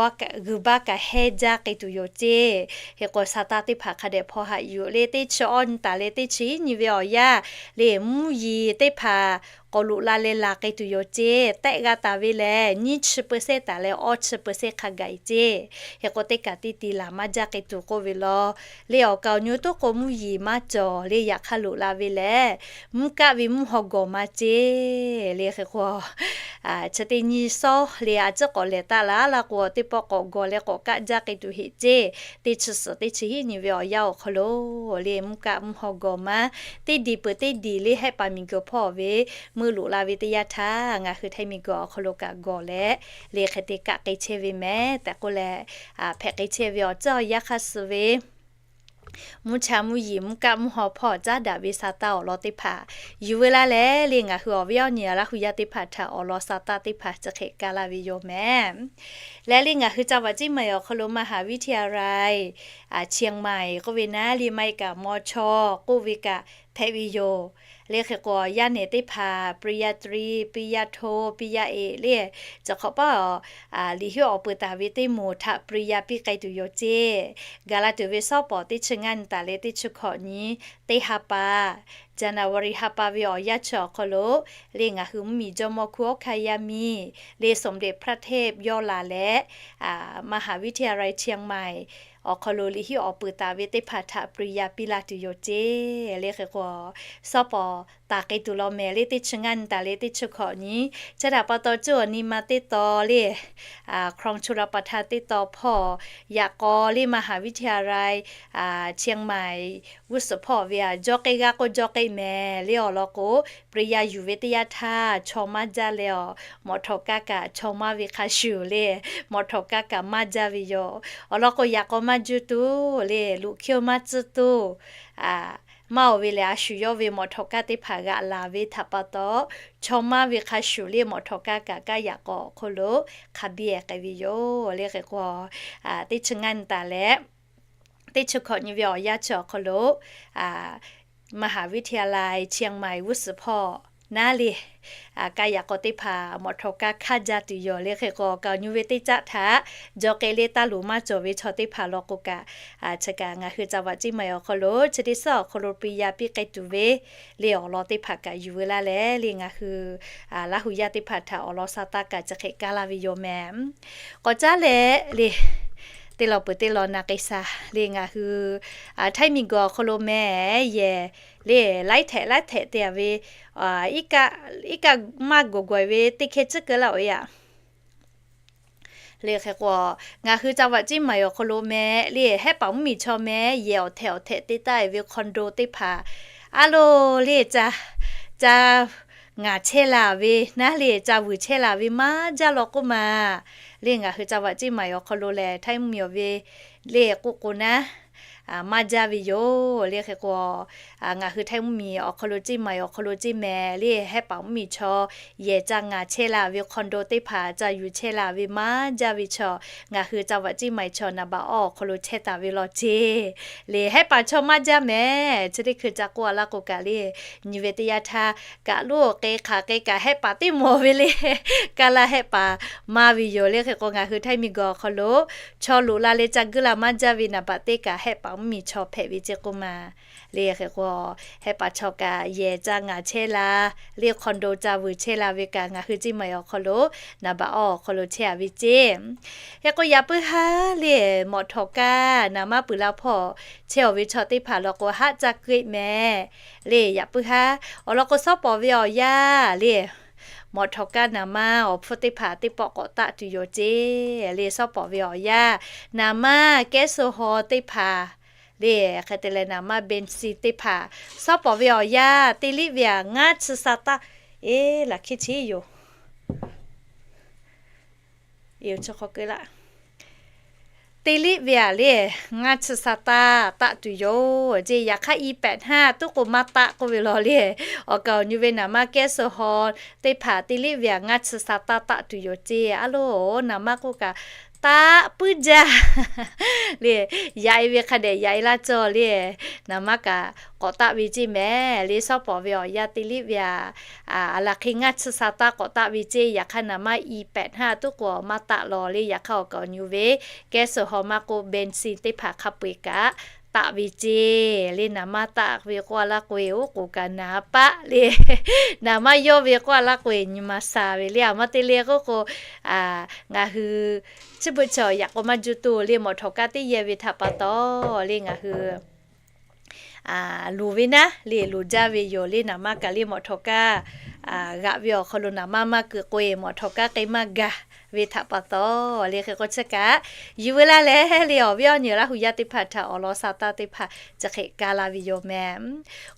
baˇ kaꞈ hehˇ jaˇ k'ai tuˬ yoˬ ceˇ. Hk'e k'o, sa taˇ teˇ hpaˍ hk'a dehꞈ hpawˇ haꞈ yuˬ le teˇ chi awˇ nyi taˍ leh teˇ chi hiˉ nyi ve awˬ yanˇ le, mvuhˇ yiˍ teˇ hpaˍ k'awꞈ loꞈ la leh laˬ k'ai tuˬ yoˬ ceˇ. Tehˆ g'a taˍ ve lehˬ, nyiˇ chi เปอร์เซ็นต์ taˍ leh awˇ chi เปอร์เซ็นต์ hk'a gaˬ e ceˇ. Hk'e k'o, teˇ kaˬ teˇ ti laˬ maˇ jaˇ k'ai tuˬ k'oˆ ve law. Leh awˬ kaˍ awˬ nyi toˉ k'o mvuhˇ yeˬ maˇ cawˬ leh yaꞈ hk'aˇ loꞈ la ve lehˬ, mvuhˇ kaˆ ve mvuhˇ haw gawˬ maˇ ceˇ. Leh hk'e k'o, chi teˇ nyi sawˉ leh a ciˉ k'awꞈ lehˬ taˆ laˇ laˇ k'o, teˇ pawˆ k'awꞈ gawˬ leh k'awꞈ kaˆ jaˇ k'ai tuˬ heˆ ceˇ. Teˇ chi suhˍ teˇ chi hiˉ nyi ve awˬ yanˇ awˬ hk'aw lo, leh mvuhˇ kaˆ mvuhˇ haw gawˬ maˇ, teˇ diˬ peuˬ teˇ diˬ leh hehˆ paˍ miˬ guiˬ hpawˇ ve meuˇ loꞈ la ve teˇ yanˇ htaˇ, ngaˬ hui Htaiˇ miˬ guiˬ awˬ hk'aw lo kaꞈ gawˬ leh, leh hk'e te kaˆ k'ai chehˇ ve mehˍ tehꞈ k'oˆ leh, hpehꞈ k'ai chehˇ ve awˬ ceuˬ awˬ yanˇ hk'aˇ suh ve mvuhˇ cha mvuhˇ yeˬ mvuhˇ kaˆ mvuhˇ haw hpawˇ caˉ daꞈ ve sa taˇ awˬ lawn teˇ hpaˍ yuˬ veu laˇ leh, leh ngaˬ hui awˬ viˉ awˬ nyi Laˇ hu yaˇ teˇ hpaˍ htaꞈ awˬ lawn sa taˇ teˇ hpaˍ chi hk'e kaˇ laˇ ve yoˬ mehˍ. Leh leh ngaˬ hui จังหวัดเชียงใหม่ awˬ hk'aw lo มหาวิทยาลัยเชียงใหม่ k'oˆ ve naˉ leh maˇ heˆ kaꞈ มอชอ k'oˆ ve kaꞈ hpehꞈ ve yoˬ. Leh hk'e k'o, yaˇ nehˬ teˇ hpaˍ ปริญญาตรี ปริญญาโท ปริญญาเอก leh, chi hk'awꞈ paˇ liꞈ hiˉ awˬ peuˬ taˍ ve teˇ moˍ htaꞈ ปริญญา piˇ k'ai tuˬ yoˬ ceˇ. Gaˬ la tuˬ ve sawˉ pawˍ teˇ chi ngaˇ nyi taˍ leh teˇ chi hkawꞈ nyi, teˇ ha pa, January ha pa ve awˬ yanˇ chi awˬ hk'aw lo, leh ngaˬ hui mvuhˇmiˬ jawˇmawˇ ครู Aokayami, leh สมเด็จพระเทพ yawˇ la leh, มหาวิทยาลัยเชียงใหม่ awˬ hk'aw lo liꞈ hiˉ awˬ peuˬ taˍ ve teˇ hpaˍ htaꞈ ปริญญา piˇ laˇ tuˬ yoˬ ceˇ. Leh hk'e k'o, sawˉ pawˍ taˍ k'ai tuˬ law mehˍ leh teˇ chi ngaˇ nyi taˍ leh teˇ chi hkawꞈ nyi, chi htaꞈ pa taw cuˇ awˬ nyi ma teˇ taw leh, ครองชลประทาน teˇ taw hpawˇ, yaꞈ k'aw leh มหาวิทยาลัย เชียงใหม่ g'uˇ suhˍ hpawˇ ve a jawˇ k'ai g'a k'o jawˇ k'ai mehˍ leh awˬ lawn k'o, ปริญญา yuˬ ve teˇ yanˇ htaˇ chaw maˇ jaˇ leh awˬ, mawꞈ htawꞈ kaˇ kaꞈ chaw maˇ ve hk'a shuˍ leh, mawꞈ htawꞈ kaˇ kaꞈ maˇ jaˇ ve yoˬ. Awˬ lawn k'o, yaꞈ k'aw maˇ juˇ tuˬ leh loꞈ hkiˇ maˇ tcuhˉ tuˬ, maˇ oˬ ve lehˬ, a shu yawˇ ve mawꞈ htawꞈ kaˇ teˇ hpaˍ g'aꞈ laˬ ve htaꞈ pa taw, chaw maˇ ve hk'a shuˍ leh mawꞈ htawꞈ kaˇ kaꞈ kaˇ yaꞈ k'aw awˬ hk'aw lo hk'a biˇ k'ai ve yoˬ. Leh hk'e k'o, teˇ chi ngaˇ nyi taˍ leh teˇ chi hkawꞈ nyi ve awˬ yanˇ chi awˬ hk'aw lo, มหาวิทยาลัยเชียงใหม่ g'uˇ suhˍ hpawˇ naˉ leh, kaˇ yaꞈ k'aw teˇ hpaˍ mawꞈ htawꞈ kaˇ hkanˇ jaˇ tuˬ yoˬ. Leh hk'e k'o, kaꞈ awˬ nyi ve teˇ caˆ htaꞈ jawˇ k'ai leh taˇ loˍ maˇ cawˬ ve chaw teˇ hpaˍ law k'o kaꞈ, chi kaꞈ ngaˬ hui จังหวัดเชียงใหม่ awˬ hk'aw lo chi teˇ suhˉ awˬ hk'aw lo ปริญญา piˇ k'ai tuˬ ve leh awˬ lawn teˇ hpaˍ kaꞈ yuˬ veu laˇ leh, leh ngaˬ hui Laˇ hu yaˇ teˇ hpaˍ htaꞈ awˬ lawn sa taˇ kaꞈ chi hk'e kaˇ laˇ ve yoˬ mehˍ. K'awꞈ caˉ leh leh, teˇ lawn peuˬ teˇ lawn na k'ai sha leh ngaˬ hui Htaiˇ miˬ guiˬ awˬ hk'aw lo mehˍ yehˬ leh laiˉ htehꞈ laiˉ htehꞈ te a ve, iˉ kaˆ maˇ gawˬ gawˬ e ve teˇ hkeh tcuhˉ keu laˇ oꞈ e yaꞈ. Leh hk'e k'o, ngaˬ hui จังหวัดเชียงใหม่ awˬ hk'aw lo mehˍ leh hehˉ paˍ mvuhˇmiˬ chaw mehˍ yehˬ awˬ htehꞈ awˬ htehꞈ te taˍ e ve คอนโด teˇ hpaˍ, a loˬ leh ca, ca ngaˬ chehˇ la ve naˉ leh ca vuiˬ chehˇ la ve maˇ jaˇ law k'oˆ ma. Leh ngaˬ hui จังหวัดเชียงใหม่ awˬ hk'aw lo lehˬ Htaiˇ mvuhˇmiˬ awˬ ve leh k'oˆ k'o naˉ, maˇ jaˇ ve yoˬ. Leh hk'e k'o, ngaˬ hui Htaiˇ mvuhˇmiˬ awˬ hk'aw lo เชียงใหม่ awˬ hk'aw lo ceˇ mehˍ leh hehˉ paˍ mvuhˇmiˬ chaw yehˬ ca ngaˬ chehˇ la ve คอนโด teˇ hpaˍ ca yuˬ chehˇ la ve maˇ jaˇ ve chaw, ngaˬ hui จังหวัดเชียงใหม่ chaw naˍ baꞈ awˇ awˬ hk'aw lo chehˇ taˍ ve law ceˇ. Leh hehˉ paˍ chaw maˇ jaˇ mehˍ. Chi teˇ hkui ca k'oˆ a laˇ k'o kaꞈ leh, nyi ve teˇ yanˇ htaˇ kaꞈ loˬ k'e hk'aˬ k'e kaꞈ hehˉ paˍ teˇ mawˬ ve leh, kaˇ laˇ hehˉ paˍ maˇ ve yoˬ. Leh hk'e k'o ngaˬ hui Htaiˇ miˬ guiˬ awˬ hk'aw lo chaw loꞈ la leh ca guˇ la maˇ jaˇ ve naˍ baꞈ teˇ kaꞈ hehˉ paˍ mvuhˇmiˬ chaw hpehꞈ ve ceˇ k'oˆ ma. Leh hk'e k'o, hehˉ paˍ chaw kaꞈ yehˬ ca ngaˬ chehˇ la leh คอนโด ca vuiˬ chehˇ la ve kaꞈ ngaˬ hui ceˇ ma awˬ hk'aw lo naˍ baꞈ awˇ awˬ hk'aw lo chehˇ a ve ceˇ. Hk'e k'o yaꞈ puiˉ haˉ leh mawꞈ htawꞈ kaˇ naˍ manˇ peuˬ la hpawˇ chehˇ awˬ ve chaw teˇ hpaˍ law k'o haˆ caˇ keu e mehˍ. Leh yaꞈ puiˉ haˉ awˬ lawn k'o, sawˉ pawˍ ve awˬ yanˇ leh mawꞈ htawꞈ kaˇ naˍ manˇ awˬ hpfuhˇ teˇ hpaˍ teˇ pawˆ k'awꞈ taˆ tuˬ yoˬ ceˇ. Leh sawˉ pawˍ ve awˬ yanˇ naˍ manˇ แก๊สโซฮอล์ teˇ hpaˍ leh hk'e te leh naˍ manˇ เบนซิน teˇ hpaˍ, sawˉ pawˍ ve awˬ yanˇ teˇ liˆ ve aꞈ ngaˇ chi sa taˇ, e, laˬ hkiˇ chi yoˬ. Teˇ liˆ ve aꞈ leh ngaˇ chi sa taˇ taˆ tuˬ yoˬ ceˇ. Yaꞈ hk'aˇ i pehꞈ hnaˇ tuˉ k'o maˇ taˆ k'oˆ ve law leh, awˬ kaˍ awˬ nyi ve naˍ manˇ แก๊สโซฮอล์ teˇ hpaˍ teˇ liˆ ve aꞈ ngaˇ chi sa taˇ taˆ tuˬ yoˬ ceˇ. A loˬ, naˍ manˇ k'oˆ kaꞈ taˆ puiˉ jaˇ leh, yaꞈ e ve hk'a dehꞈ yaꞈ e laˇ cawˇ leh, naˍ manˇ kaꞈ k'awꞈ taˆ ve ceˇ mehˍ. Leh sawˉ pawˍ ve awˬ yanˇ teˇ liˆ ve aꞈ, a laˬ hk'e ngaˇ chi sa taˇ k'awꞈ taˆ ve ceˇ. Yaꞈ hk'aˇ naˍ manˇ i pehꞈ hnaˇ tuˉ k'o maˇ taˆ law leh, yaꞈ hk'aˇ awˬ kaˍ awˬ nyi ve แก๊สโซฮอล์ maˇ k'oˆ เบนซิน teˇ hpaˍ hk'a peu eˬ kaꞈ taˆ ve ceˇ le. Naˍ manˇ taˆ ve k'oˆ a laˇ k'o-e, oˉ k'oˍ kaꞈ naˍ paˆ le. Naˍ manˇ yawˇ ve k'oˆ a laˇ k'o-e, nyi ma sha ve le. A ma te le k'oˆ k'o, ngaˬ hui chi beuꞈ chi awˬ yaꞈ k'aw maˇ juˇ tuˬ le, mawꞈ htawˍ kaˇ teˇ yehˇ ve htaꞈ pa taw le ngaˬ hui loˍ ve naˉ le, loˍ jaˇ ve yoˬ le. Naˍ manˇ kaꞈ le mawꞈ htawˍ kaˇ g'aꞈ ve awˬ hk'aw lo naˍ manˇ maˇ keu k'o-e, mawꞈ htawˍ kaˇ k'ai maˇ gaˬ ve htaꞈ pa taw le. Hk'e k'o chi kaꞈ yuˬ veu laˇ leh le, awˬ viˉ awˬ nyi Laˇ hu yaˇ teˇ hpaˍ htaꞈ awˬ lawn sa taˇ teˇ hpaˍ chi hk'e ka la ve yoˬ meh.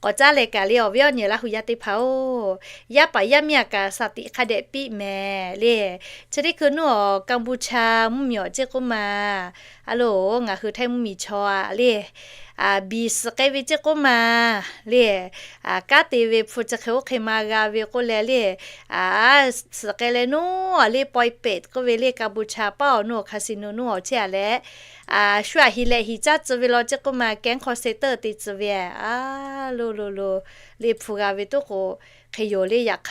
K'awꞈ caˉ leh kaꞈ le, awˬ viˉ awˬ nyi Laˇ hu yaˇ teˇ hpaˍ-oˬ, yaˇ paˍ yaˇ miˇ a kaꞈ shaˍ tiꞈ hk'a dehꞈ piˇ meh le. Chi teˇ hkui nuˇ awˬ Kaˇ buˇ cha mvuhˇ miˬ awˬ ceˇ k'oˆ ma, a loˬ, ngaˬ hui Htaiˇ mvuhˇ miˬ chaw a le, biˬ suhˍ k'ai ve ceˇ k'oˆ ma le, kanˉ te ve hpu chi hk'e oˇ hk'e ma g'a ve k'oˆ leh le, suhˍ k'ai leh nuˇ awˬ le pawehˇ pehꞈ k'oˆ ve le, Kaˇ buˇ cha paˉ awˬ nuˇ awˬ casino nuˇ awˬ chehˇ a leh, shu aꞈ hiˍ lehꞈ hiˍ caˇ tcuh ve law ceˇ k'oˆ ma, kehˉ hk'aw se teuˆ te tcuh ve a lo lo lo le hpu g'a ve tuˉ k'o, hk'e yoˬ le. Yaꞈ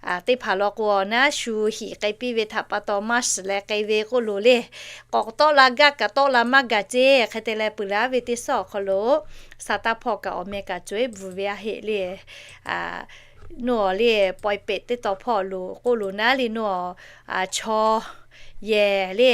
hk'aˇ teˇ hpaˍ law k'o naˉ, shu hiˍ k'ai piˇ ve htaꞈ pa taw maˇ shiˍ leh k'ai ve k'oˆ lo le, k'awꞈ tawˆ la gaˇ kaꞈ tawˆ la maˇ gaˬ ceˇ. Hk'e te leh peuˬ leh aˉ ve teˇ suhˉ awˬ hk'aw lo sa taˇ hpawˇ kaꞈ awˬ meh kaꞈ cawˬ-e bvuhˬ ve a heˆ le. Nuˇ awˬ le pawehˇ pehꞈ teˇ taw hpawˇ lo k'oˆ lo naˉ le, nuˇ awˬ chaw yehˬ le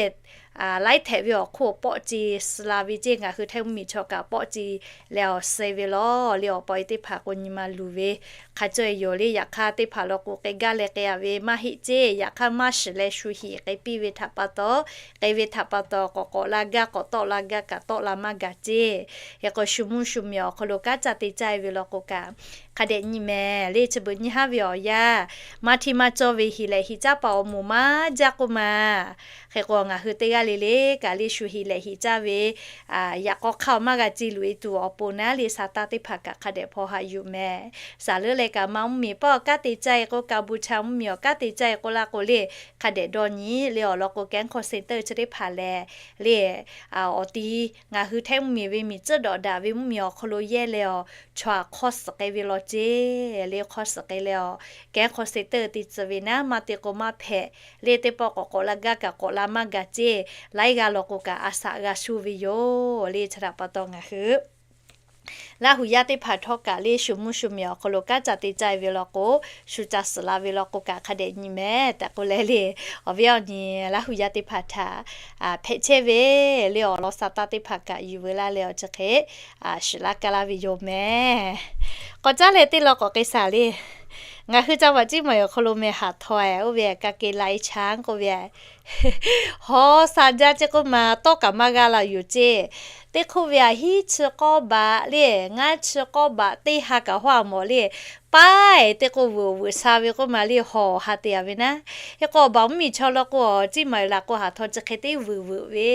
laiˉ htehꞈ ve awˬ hk'oˆ pawˆ ce suh la ve ceˇ. Ngaˬ hui Htaiˇ mvuhˇ miˬ chaw kaꞈ pawˆ ce leh awˬ suh ve law le, awˬ pa e teˇ hpaˍ k'o nyi ma luˬ ve hk'a caweh yoˬ le. Yaꞈ hk'aˇ teˇ hpaˍ law k'o k'ai gaˇ leh k'ai a ve maˇ heˆ ceˇ. Yaꞈ hk'aˇ maˇ shiˍ leh shu hiˍ k'ai piˇ ve htaꞈ pa taw, k'ai ve htaꞈ pa taw k'awꞈ k'awꞈ la gaˇ k'awꞈ tawˆ la gaˇ kaꞈ tawˆ la maˇ gaˬ ceˇ. Hk'e k'o shu mvuhˇ shu miˬ awˬ hk'aw lo kanˉ caˇ te caˇ e ve law k'o kaꞈ hk'a dehꞈ nyi meh le. Chi beuꞈ nyi haˉ ve awˬ yanˇ, maˇ htiˇ maˇ cawˇ ve hiˍ lehꞈ hiˍ caˇ paˍ awˬ moˍ maˇ jaˇ k'oˆ ma. Hk'e k'o ngaˬ hui teˇ g'aˇ le le kaꞈ le shu hiˍ lehꞈ hiˍ caˇ ve yaꞈ k'aw hk'aˇ awˬ maˇ g'a ce loꞈ e tuˬ awˬ pon naˉ le, sa taˇ teˇ hpaˍ kaꞈ hk'a dehꞈ hpaw haꞈ yuˬ meh. Saˍ leuˉ leh kaꞈ ma mvuhˇ miˬ paˉ awˬ kanˉ te caˇ e k'o, Kaˇ buˇ cha mvuhˇ miˬ awˬ kanˉ te caˇ e k'oˆ laˇ k'o le, hk'a dehꞈ dawˇ nyi le. Awˬ lawn k'o kehˉ hk'aw se teuˆ chi teˇ hpaˍ lehˬ le, awˬ ti ngaˬ hui Htaiˇ mvuhˇ miˬ ve miˬ tcuhˉ dawꞈ daꞈ ve mvuhˇ miˬ awˬ hk'aw lo yehˇ leh awˬ chaw aꞈ hk'awˇ suhˍ k'ai ve law ceˇ le. Hk'awˇ suhˍ k'ai leh awˬ kehˉ hk'aw se teuˆ te tcuh ve naˉ, maˇ te k'o maˇ hpehꞈ le. Teˇ pawˆ k'awꞈ k'awꞈ la gaˇ kaꞈ k'awꞈ la maˇ gaˬ ceˇ. Laiˉ g'aˇ law k'o kaꞈ a shaꞈ g'a shuˇ ve yoˬ le. Chi htaꞈ pa taw ngaˬ hui Laˇ hu yaˇ teˇ hpaˍ htawˇ kaꞈ le shu mvuhˇ shu miˬ awˬ hk'aw lo kanˉ caˇ te caˇ e ve law k'o, shu ca suhˍ la ve law k'o kaꞈ hk'a dehꞈ nyi meh tehꞈ k'oˆ leh le, awˬ viˉ awˬ nyi Laˇ hu yaˇ teˇ hpaˍ htaꞈ hpehꞈ chehˇ ve le awˬ lawn sa taˇ teˇ hpaˍ kaꞈ yuˬ veu laˇ leh awˬ chi hk'e shiˍ laˇ ka laˇ ve yoˬ meh. K'awꞈ caˉ leh teˇ law k'awꞈ k'ai shaˍ le. Ngaˬ hui ca vaꞈ ciˉ maˬ awˬ hk'aw lo meh haˍ htaw-e oˇ ve ka ke lai chaˉ k'oˆ ve, haw sa jaˇ ceˇ k'oˆ ma tawˇ kaꞈ maˇ g'a la yoˬ ceˇ. Teˇ hk'oˆ ve a hiˉ chi k'awˇ baꞈ le, ngaˇ chi k'awˇ baꞈ teˇ ha kaꞈ haw a mawˬ le. Paˉ-e teˇ k'oˆ veuꞈ veuꞈ sha ve k'oˆ ma le, haw ha te a ve naˉ. Hk'e k'o awˬ baˬ mvuhˇ miˬ chaw law k'o, ciˉ maˬ laˬ k'o haˍ htaw chi hk'e teˇ veuꞈ veuꞈ ve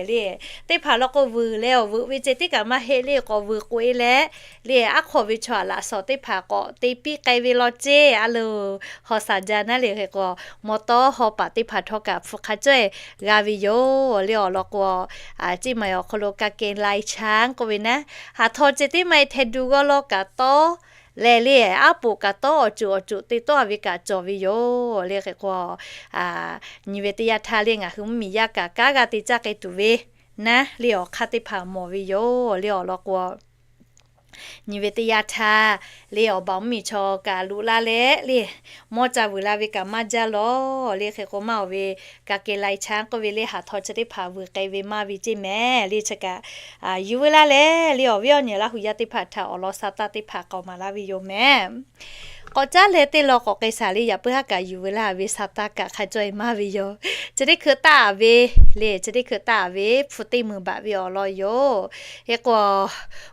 le. Teˇ hpaˍ law k'o veuꞈ leh awˬ veuꞈ ve ceh tiˉ kaꞈ maˇ heˆ le, k'awꞈ veuꞈ k'oꞈ e leh le, aˉ hk'aw ve chaw aꞈ laꞈ shawˍ teˇ hpaˍ k'awꞈ te piˇ k'ai ve law ceˇ. A loˬ, haw sa jaˇ naˉ le. Hk'e k'o mawˬ tawˇ haw paˍ teˇ hpaˍ htawˇ kaꞈ hpu hk'a caweh g'a ve yoˬ le. Awˬ lawn k'o, ciˉ maˬ awˬ hk'aw lo ka ke lai chaˉ k'oˆ ve naˉ, haˍ htaw ceh tiˉ maˇ heˆ, hteˇ du g'awˇ lawˇ kaꞈ tawˇ leh le, aˉ poꞈ kaꞈ tawˇ, awˬ ceuˬ awˬ ceuˬ te tawˆ a ve kaꞈ cawˬ ve yoˬ le. Hk'e k'o nyi ve teˇ yanˇ htaˇ le ngaˬ hui mvuhˇ miˬ yaˇ kaꞈ kanˉ g'a te caˇ k'ai tuˬ ve naˉ le awˬ hk'aˇ teˇ hpaˍ mawˬ ve yoˬ le. Awˬ lawn k'o nyi ve teˇ yanˇ htaˇ le awˬ baˬ mvuhˇ miˬ chaw kaꞈ loꞈ la leh le, mawˇ ca vuiˬ la ve kaꞈ maˇ jaˇ lawˬ le. Hk'e k'o maˇ awˬ ve ka ke lai chaˉ k'oˆ ve le, haˍ htaw chi teˇ hpaˍ vuiˬ k'ai ve maˇ ve ceˇ meh le. Chi kaꞈ yuˬ veu laˇ leh le, awˬ viˉ awˬ nyi Laˇ hu yaˇ teˇ hpaˍ htaꞈ awˬ lawn sa taˇ teˇ hpaˍ k'awꞈ maˍ laˇ ve yoˬ meh. K'awꞈ caˉ leh teˇ law k'awꞈ k'ai shaˍ le, yaꞈ puiˉ haˉ kaꞈ yuˬ veu laˇ ve sa taˇ kaꞈ hk'a caweh maˇ ve yoˬ. Chi teˇ hkui taˆ a ve le, chi teˇ hkui taˆ a ve hpu teˇ meunˍ baꞈ ve awˬ lawn yoˬ. Hk'e k'o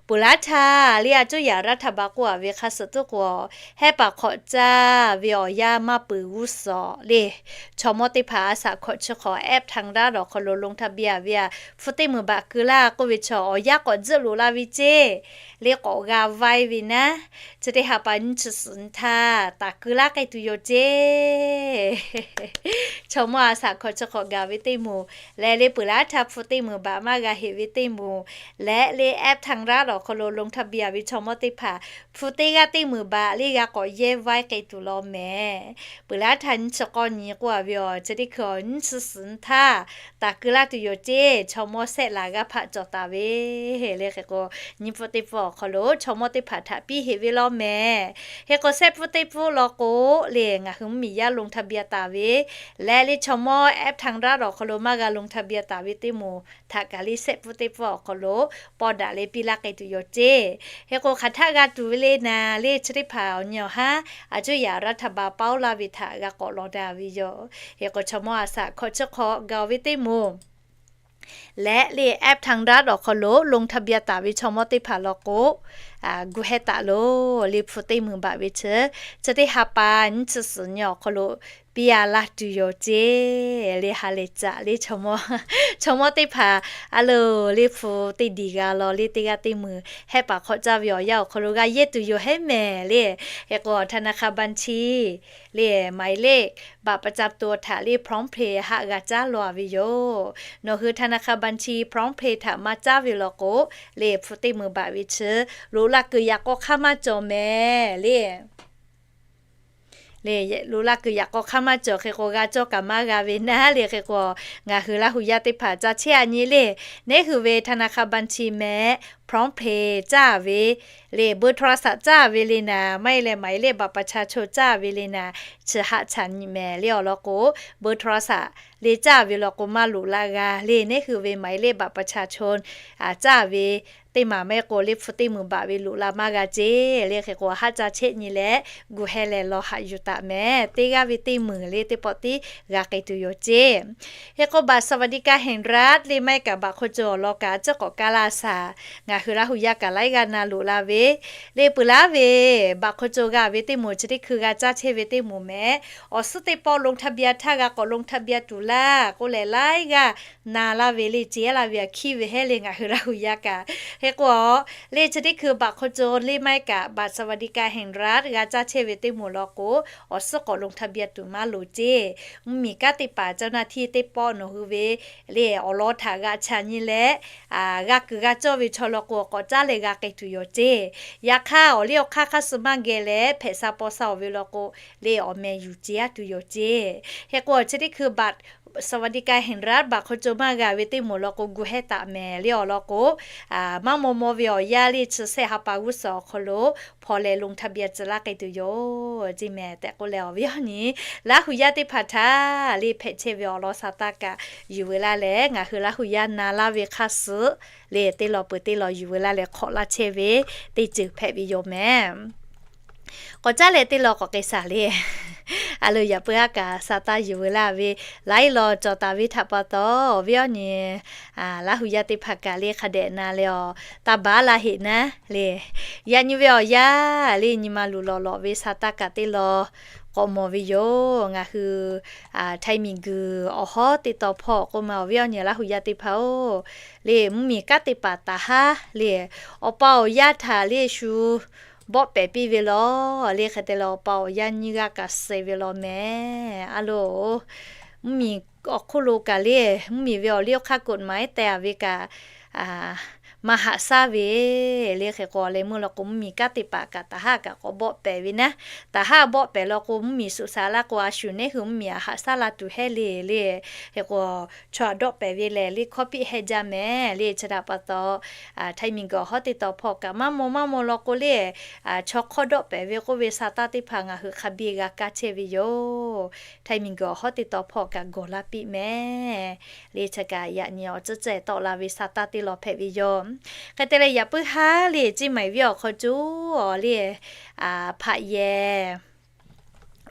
peuˬ laˇ htaˇ le, a cuˇ yaꞈ raˇ htaˇ baˬ k'oˆ a ve hk'a suhˍ tuˉ k'o, hehˉ paˍ hk'awꞈ caˇ ve awˬ yanˇ maˇ peuˬ g'uˇ suhˍ le, chaw mawˇ teˇ hpaˍ a shaꞈ hkawꞈ chi hk'awꞈ app htaꞈ daꞈ awˬ hk'aw lo loˇ htaˇ biˇ a ve a, hpu teˇ meunˍ baꞈ keu laˇ k'oˆ ve chaw awˬ yanˇ k'awꞈ tzuhˆ loꞈ la ve ceˇ le, k'awꞈ g'a vaiˇ ve naˉ. Chi teˇ ha pa nyiˇ chi suhˍ htaˇ taˍ keu laˇ k'ai tuˬ yoˬ ceˇ. Chaw mawˇ a shaꞈ hkawꞈ chi hk'awꞈ gaˬ ve teˇ moˍ leh, le peuˬ laˇ htaˇ hpu teˇ meunˍ baꞈ maˇ g'a heꞈ ve teˇ moˍ leh, le แอปทางรัฐ awˬ hk'aw lo ลงทะเบียน ve chaw mawˇ teˇ hpaˍ hpu teˇ g'aˇ teˇ meunˍ baꞈ le g'a k'awꞈ yehˇ vaiˇ k'ai tuˬ law mehˍ. Peuˬ laˇ htaˇ nyiˇ chi k'awˇ nyi k'oˆ a ve awˬ chi teˇ hkui awˬ nyiˇ chi suhˍ nyi htaˇ taˍ keu laˇ tuˬ yoˬ ceˇ. Chaw mawˇ shehˆ laˬ g'aˇ hpaˆ cawˬ taˍ ve le. Hk'e k'o, nyiˇ pfuhˆ teˇ pfuhˆ awˬ hk'aw lo chaw mawˇ teˇ hpaˍ htaꞈ piˇ heꞈ ve law mehˍ. Hk'e k'o, shehˆ pfuhˆ teˇ pfuhˆ law k'o, le ngaˬ hui mvuhˇmiˬ yaˇ ลงทะเบียน taˍ ve leh, le chaw mawˇ แอปทางรัฐ awˬ hk'aw lo maˇ g'a ลงทะเบียน taˍ ve teˇ moˍ htaꞈ kaꞈ le shehˆ pfuhˆ teˇ pfuhˆ awˬ hk'aw lo paw daꞈ le piˇ laˇ k'ai tuˬ yoˬ ceˇ. Hk'e k'o, hk'aˬ htaˆ g'a tuˬ ve le naˍ le, chi teˇ hpaˍ awˬ nyi awˬ haˉ a cuˇ yaꞈ รัฐบาล paoˉ laˇ ve htaꞈ g'a k'awꞈ law daꞈ ve yoˬ. Hk'e k'o, chaw mawˇ a shaꞈ hkawꞈ chi hk'awꞈ gaˬ ve teˇ moˍ leh, le แอปทางรัฐ awˬ hk'aw lo ลงทะเบียน taˍ ve chaw mawˇ teˇ hpaˍ law k'o, gu heh taˍ loˬ. Le hpu teˇ meunˍ baꞈ ve chi, chi teˇ ha pa nyiˇ chi suhˍ nyi awˬ hk'aw lo piˇ a laˇ tuˬ yoˬ ceˇ. Le ha lehˬ caꞈ le chaw mawˇ, chaw mawˇ teˇ hpaˍ a loˬ, le hpu teˇ diˬ g'a law le teˇ g'aˇ teˇ meunˍ hehˆ paˍ hk'awꞈ caˇ ve awˬ yanˇ awˬ hk'aw lo g'a yehˇ tuˬ yoˬ hehˉ mehˍ le. Hk'e k'o, ธนาคารบัญชี le หมายเลขบัตรประจำตัว htaꞈ le พร้อมเพย์ haˆ g'a caˉ law ve yoˬ. Nawˬ hui ธนาคารบัญชี พร้อมเพย์ htaꞈ maˇ caˉ ve law k'o, le hpu teˇ meunˍ baꞈ ve chi loꞈ la kuiˬ yaꞈ k'aw hk'aˇ maˇ cawˬ mehˍ le. Le loꞈ la kuiˬ yaꞈ k'aw hk'aˇ maˇ cawˬ. Hk'e k'o, g'a cawˇ kaꞈ maˇ g'a ve naˉ le. Hk'e k'o, ngaˬ hui Laˇ hu yaˇ teˇ hpaˍ ca chehˇ a nyi le, neˉ hui ve ธนาคารบัญชี mehˍ, พร้อมเพย์ caˇ ve le, เบอร์โทรศัพท์ caˇ ve le naˍ, maˇ heˆ leh หมายเลขบัตรประชาชน caˇ ve le naˍ, chi haˆ caꞈ nyi mehˍ le awˬ lawn k'o, เบอร์โทรศัพท์ le caˇ ve law k'o maˇ loꞈ la g'a le. Neˉ hui ve หมายเลขบัตรประชาชน caˇ ve teˇ maˬ maˇ heˆ k'o, le hpu teˇ meunˍ baꞈ ve loꞈ la maˇ g'a ceˇ le. Hk'e k'o, haˆ ca chehˇ nyi leh gu heh leh law haꞈ yuˬ taˍ mehˍ. Teˇ g'aˇ ve teˇ meunˍ le teˇ pawˆ tiˉ g'a k'ai tuˬ yoˬ ceˇ. Hk'e k'o, บัตรสวัสดิการแห่งรัฐ le maˇ heˆ kaꞈ บัตรคนจน awˬ lawn kaꞈ a ciˉ k'awꞈ kaˇ laˇ shaˍ. Ngaˬ hui Laˇ hu yaˇ kaꞈ laiˉ g'aˇ na loꞈ la ve le peuˬ laˉ ve บัตรคนจน g'a ve teˇ moˍ chi teˇ hkui g'a caˇ chehˇ ve teˇ moˍ mehˍ. Awˬ suhˉ teˇ pawˆ ลงทะเบียน htaˇ g'a k'awꞈ ลงทะเบียน tuˬ laˇ k'oˆ leh laiˉ g'aˇ na laˇ ve le ceˇ laˇ ve aꞈ hkiˇ ve hehˉ le ngaˬ hui Laˇ hu yaˇ kaꞈ. Hk'e k'o, le chi teˇ hkui บัตรคนจน le maˇ heˆ kaꞈ บัตรสวัสดิการแห่งรัฐ g'a caˇ chehˇ ve teˇ moˍ law k'o, awˬ suhˉ k'awꞈ ลงทะเบียน tuˬ maˇ loˍ ceˇ. Mvuhˇmiˬ kanˉ teˇ hpaˍ เจ้าหน้าที่ teˇ pawˆ nawˬ hui ve le awˬ lawn htaꞈ g'a chaꞈ nyi leh, g'a kuiˬ g'a cawˇ ve chaw law k'o, k'awꞈ caˉ leh g'a k'ai tuˬ yoˬ ceˇ. Yaꞈ hk'aˇ, awˬ liˇ awˬ hk'aˇ hk'aˇ suh maˇ geh leh hpehꞈ sha paw sha-oˬ ve law k'o, le awˬ meh yuˬ ceˇ a tuˬ yoˬ ceˇ. Hk'e k'o, chi teˇ hkui บัตรสวัสดิการแห่งรัฐ บัตรคนจน maˇ g'a ve teˇ moˍ law k'o, gu heh taˍ mehˍ le awˬ lawn k'o, maˇ maw maw ve awˬ yanˇ le chi shehˆ ha pa g'uˇ suhˍ awˬ hk'aw lo hpaw leh ลงทะเบียน tcuh laˇ k'ai tuˬ yoˬ ceˇ mehˍ tehꞈ k'oˆ leh, awˬ viˉ awˬ nyi Laˇ hu yaˇ teˇ hpaˍ htaꞈ le hpehꞈ chehˇ ve awˬ lawn sha taˇ kaꞈ yuˬ ve laˇ leh, ngaˬ hui Laˇ hu yaˇ na laˇ ve hk'aˇ suh le teˇ law peuˬ teˇ law yuˬ ve laˇ leh hk'awꞈ laˇ chehˇ ve teˇ ceuˬ hpehꞈ ve yoˬ mehˍ. K'awꞈ caˉ leh teˇ law k'awꞈ k'ai shaˍ le. A loˬ, yaꞈ puiˉ haˉ kaꞈ sha taˇ yuˬ ve laˇ ve, laiˉ law cawˬ taˍ ve htaꞈ pa taw, awˬ viˉ awˬ nyi Laˇ hu yaˇ teˇ hpaˍ kaꞈ le hk'a dehꞈ na leh awˬ taˇ baˬ laˇ heꞈ naˉ le. Yaꞈ nyi ve awˬ yanˇ le, nyi ma luˬ lawꞈ lawꞈ ve sha taˇ kaꞈ teˇ law k'awꞈ mawˬ ve yoˬ. Ngaˬ hui Htaiˍ miˬguiˬ awˬ hawˉ teˇ taw hpawˇ k'oˆ ma, awˬ viˉ awˬ nyi Laˇ hu yaˇ teˇ hpaˍ-oˬ, le mvuhˇmiˬ kanˉ teˇ hpaˍ taˍ haˉ le, awˬ pa awˬ yaˇ htaꞈ le shu bawˆ pehˍ piˇ ve law le. Hk'e te leh, awˬ pa awˬ yaˇ nyiˇ g'aˇ kaꞈ suh ve law mehˍ. A loˬ, mvuhˇmiˬ awˬ hk'oˆ lo kaꞈ le, mvuhˇmiˬ ve awˬ liˇ awˬ hk'aˇ กฎหมาย teh a ve kaꞈ maˇ haꞈ shaˉ ve le. Hk'e k'o, leh meuˇ law k'o, mvuhˇmiˬ kanˉ teˇ hpaˍ kaꞈ taˍ haˉ kaꞈ k'awꞈ bawˆ pehˍ ve naˉ. Taˍ haˉ bawˆ pehˍ law k'o, mvuhˇmiˬ suꞈ sha laˇ k'o, a shu neˉ hui mvuhˇmiˬ a haꞈ shaˉ la tuˬ hehˉ le le. Hk'e k'o, chaw a dawˆ pehˍ ve lehˬ le hkawˇ piˇ heh jaˇ mehˍ le. Chi htaꞈ pa taw, Htaiˍ miˬguiˬ awˬ hawˉ teˇ taw hpawˇ kaꞈ maˇ maw maˇ maw law k'o le, chaw hk'awˇ dawˆ pehˍ ve k'oˆ ve sha taˇ teˇ hpaˍ ngaˬ hui hk'a biˇ g'a kaˇ chehˇ ve yoˬ. Htaiˍ miˬguiˬ awˬ hawˉ teˇ taw hpawˇ kaꞈ gawˬ laˇ piˇ mehˍ le. Chi kaꞈ yaꞈ nyi awˬ tcuhˉ ceh tawˆ la ve sha taˇ teˇ law hpehꞈ ve yoˬ. Hk'e te leh, yaꞈ puiˉ haˉ le Ceˇ maiˍ venˇ awˬ hk'aw coˬ le, hpaꞈ yehˬ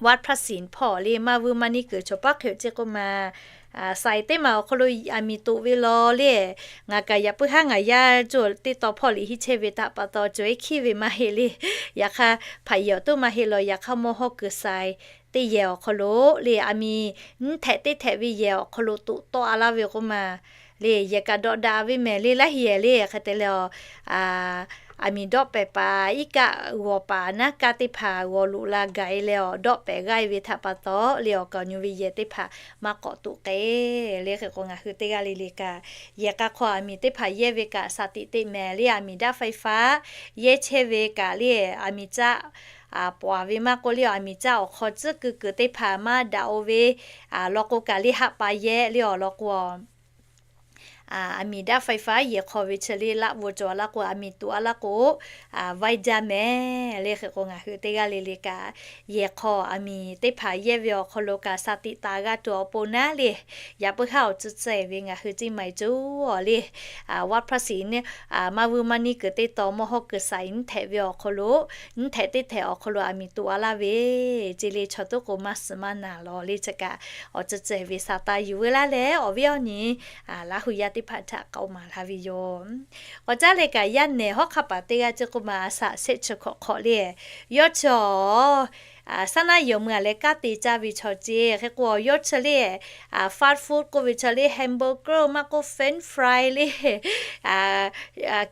วัดพระสิงห์ hpawˇ le, maˇ vuiˇ maˇ niˉ kuiˬ chaw paˉ hk'e ceˇ k'oˆ ma, saiˍ teˇ maˬ awˬ hk'aw lo aˬ miˍ toꞈ ve law le. Ngaˬ kaꞈ yaꞈ puiˉ haˉ ngaˬ yaˇ coˬ teˇ taw hpawˇ liꞈ hiˆ chehˇ ve htaꞈ pa taw cawˬ ehˉ hkiˇ ve maˇ heˆ le. Yaꞈ hk'aˇ, hpaꞈ yehˬ awˬ toˆ maˇ heˆ law, yaꞈ hk'aˇ mawˇ hawˇ kuiˬ saiˍ teˇ yehˬ awˬ hk'aw lo le, aˬ miˍ nyiˇ htehꞈ teˇ htehꞈ ve yehˬ awˬ hk'aw lo toꞈ tawˆ a laˇ ve k'oˆ ma. le yehˬ kaꞈ dawꞈ daꞈ ve mehˍ le laiˉ hehˍ le hk'e te leh, aˬ miˍ dawˆ pehˍ paˍ iˉ kaˆ g'awˬ paˍ naˉ kaˇ teˇ hpaˍ g'awˬ loꞈ la gaˬ e leh, dawˆ pehˍ g'aˇ e ve htaꞈ pa taw le awˬ kaˍ awˬ nyu ve yehˬ teˇ hpaˍ maˇ k'awꞈ toꞈ k'e le hk'e k'o, ngaˬ hui teˇ g'aˇ le le kaꞈ yehˬ k'a hk'aw aˬ miˍ teˇ hpaˍ yehˇ ve kaꞈ สติ teˇ mehˍ le, aˬ miˍ daꞈ ไฟฟ้า yehˇ chehˇ ve kaꞈ le, aˬ miˍ caˆ paˍ ve maˇ k'oˆ le, aˬ miˍ caˆ awˬ hk'aw tcuhˉ kuiˬ kuiˬ teˇ hpaˍ maˇ daꞈ-o ve law k'o kaꞈ le haˆ pa yehˇ le awˬ lawn k'o, aˬ miˍ daꞈ ไฟฟ้า yehˬ hk'aw ve chi le laˆ vo cawˬ laˇ k'o, aˬ miˍ tuꞈ a laˇ k'o, vaiˇ jaˇ mehˍ le hk'e k'o, ngaˬ hui teˇ g'aˇ le le kaꞈ yehˬ hk'aw aˬ miˍ teˇ hpaˍ yehˇ ve awˬ hk'aw lo kaꞈ สติ taˍ g'a tuˬ awˬ pon naˉ le, yaꞈ puiˉ haˉ awˬ tcuhˉ tcuhˉ ve ngaˬ hui ciˇ ma e coˬ le, วัดพระศรี maˇ vuiˇ maˇ niˇ kuiˬ teˇ taw mawˇ hawˉ kuiˬ saˍ nyiˇ htehꞈ ve awˬ hk'aw lo, nyiˇ htehꞈ teˇ htehꞈ awˬ hk'aw lo aˬ miˍ tuꞈ a laˇ ve, ce le chaw toˉ k'o maˇ suhˍ maˇ naˬ lawˬ le chi kaꞈ awˬ tcuhˉ tcuhˉ ve sa taˇ yuˬ veu laˇ leh, awˬ viˉ awˬ nyi Laˇ hu yaˇ teˇ hpaˍ htaꞈ k'aoˍ maˍ laˇ ve yoˬ. K'awꞈ caˉ leh kaꞈ yaˇ nehˬ hawˉ hk'aˇ paˍ teˇ g'aˇ ceˇ k'oˆ ma, a shaꞈ shehˆ chi hk'awꞈ hk'awꞈ le, yawˇ chi awˬ saˉ naˉ yawˬ mui a leh kanˉ te caˇ ve chaw ceˇ hk'e k'o, yawˇ chi le fast food k'oˆ ve chaw le, hamburger maˇ k'oˆ French fry le,